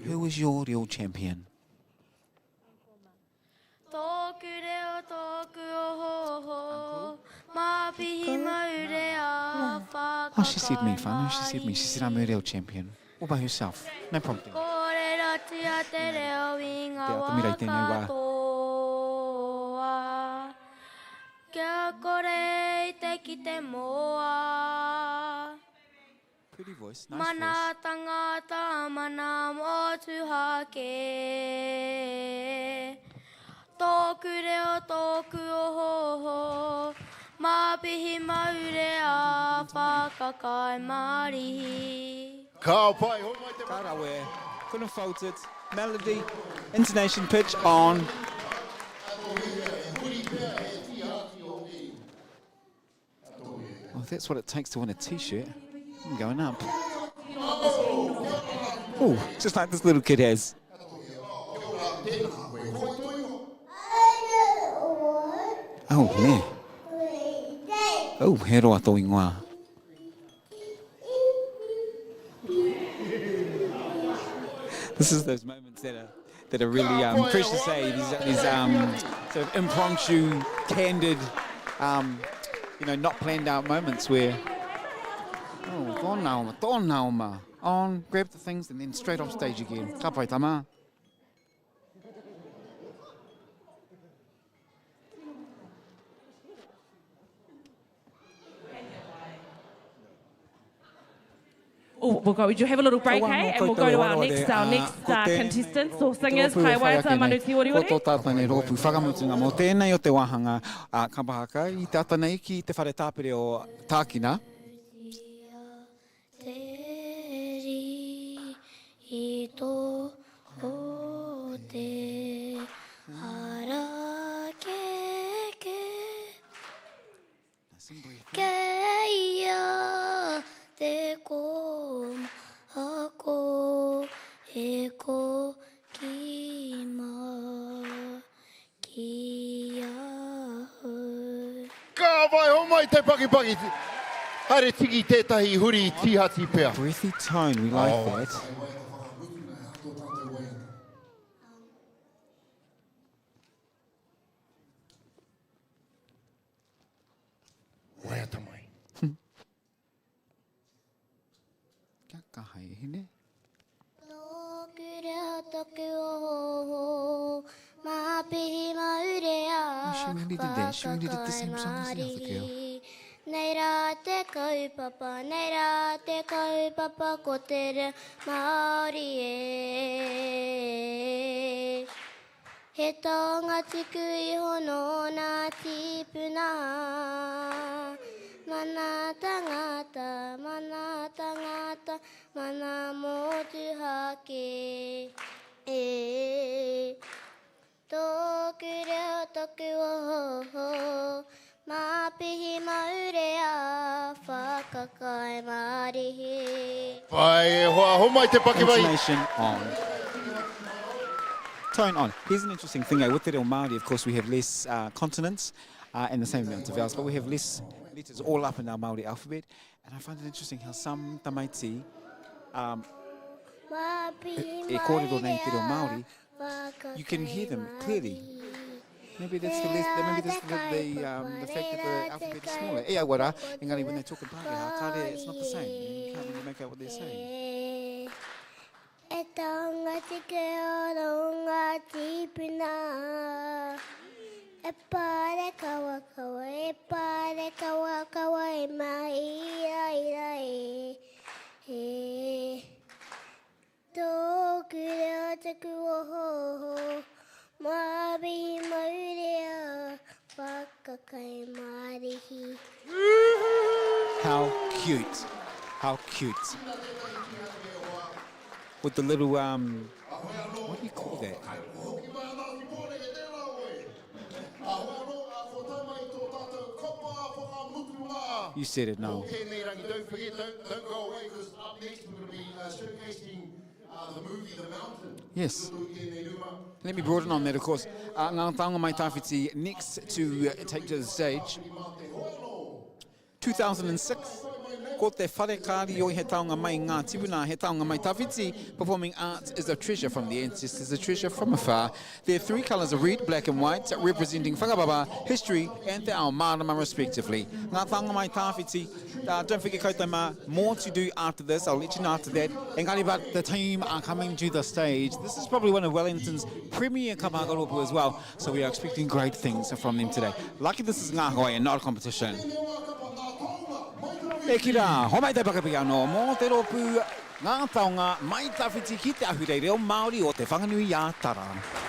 C: Who is your reo champion?
H: Tōku reo, tōku ohooho, Māpihi maurea, whakakai
C: Oh, she said me, whānau, she said me. She said I'm her reo champion. All by herself. No prompting.
H: Kōrerotia te reo i ngā
C: Te
H: wā
C: atamira i tēnei wā.
H: katoa. Kia kore i te kite moa.
C: Pretty voice, nice
H: Mana
C: voice.
H: tangata, mana motuhake. Tōku reo, tōku ohooho, Māpihi maurea, whakakai marihi.
B: Ka pai, hou mai te
C: Ka rawe, couldn't fault it. Melody, intonation, pitch on. Well, if that's what it takes to win a t-shirt, I'm going up. Oh, just like this little kid has. Oh, yeah. Oh, he roa tō ingoa. This is those moments that are that are really um, precious, eh? These, these um, sort of impromptu, candid, um, you know, not planned out moments where, oh, tōna oma, tōna oma. On, grab the things and then straight off stage again. Ka pai tama.
A: Oh, we'll go. We do have a little break, hey? And we'll go to our next, our next uh, contestants or singers. Kai waiata, Manu Tioriori.
C: Ko tō tātou nei rōpū whakamutunga mō tēnei o te wāhanga a Kapa Haka i te ata nei ki te whare tāpere o Tākina.
H: Te ri i tō o te harakeke. Kei a te kōmako e koki mā ki ahau.
B: Ka waiho mai te pakipaki. Haere tiki tētahi huri tīhati pea.
C: Breathy tone, we like oh. that.
B: Waiata mai.
C: Kia kaha e hine.
H: Tōku reo, tōku ohoho, Māpihi maurea,
C: Oh, she really did that. She really did the same song as the other girl.
H: Nei rā te kaupapa, nei rā te kaupapa, ko te reo Māori e. He taonga tuku iho nō nā tīpuna. Mana tangata, mana tangata, mana motuhake e. Tōku reo, tōku ohoho, Māpihi maurea, whakakai marihi.
B: Whai e hoa, homai te pakiwai.
C: Intonation on. Tone on. Here's an interesting thing, eh? With te reo Māori, of course, we have less uh, consonants uh, and the same amount of vowels, but we have less letters all up in our Māori alphabet. And I find it interesting how some tamaiti um, e kōrero nei te reo Māori, you can hear them clearly. Maybe that's the, less, maybe that's the, the, um, the fact that the alphabet is smaller. E aua rā, engari when they talk in Pākehā, kāre, it's not the same. You can't really make out what they're saying.
H: E taonga tike oro ngā tīpuna E pare kawa kawa, e pare kawa kawa e mahi ai rai e. Tōku reo taku ohooho, Māpihi maurea, whakakai marihi.
C: How cute. How cute. With the little, um, what do you call that? You said it, no.
B: Don't forget, don't, don't go away, because up next we're going to be uh, showcasing.
C: Yes. Let me broaden on that, of course. Uh, Ngā Taonga Mai Tawhiti next to take to the stage. 2006, ko te whare kāri he taonga mai ngā tipuna, he taonga mai tawhiti. Performing arts is a treasure from the ancestors, a treasure from afar. Their three colours of red, black and white, representing whakapapa, history and te ao mārama respectively. Ngā taonga mai tawhiti, uh, don't forget koutou mā, more to do after this, I'll let you know after that. Engari but the team are coming to the stage. This is probably one of Wellington's premier kapahaka rōpū as well. So we are expecting great things from them today. Lucky this is Ngā Hawaiian, not a competition. E ki rā, homai te pakapiki anō mō te rōpū Ngā Taonga Mai Tawhiti ki te Ahurei Reo Māori o Te Whanganui-a-Tara.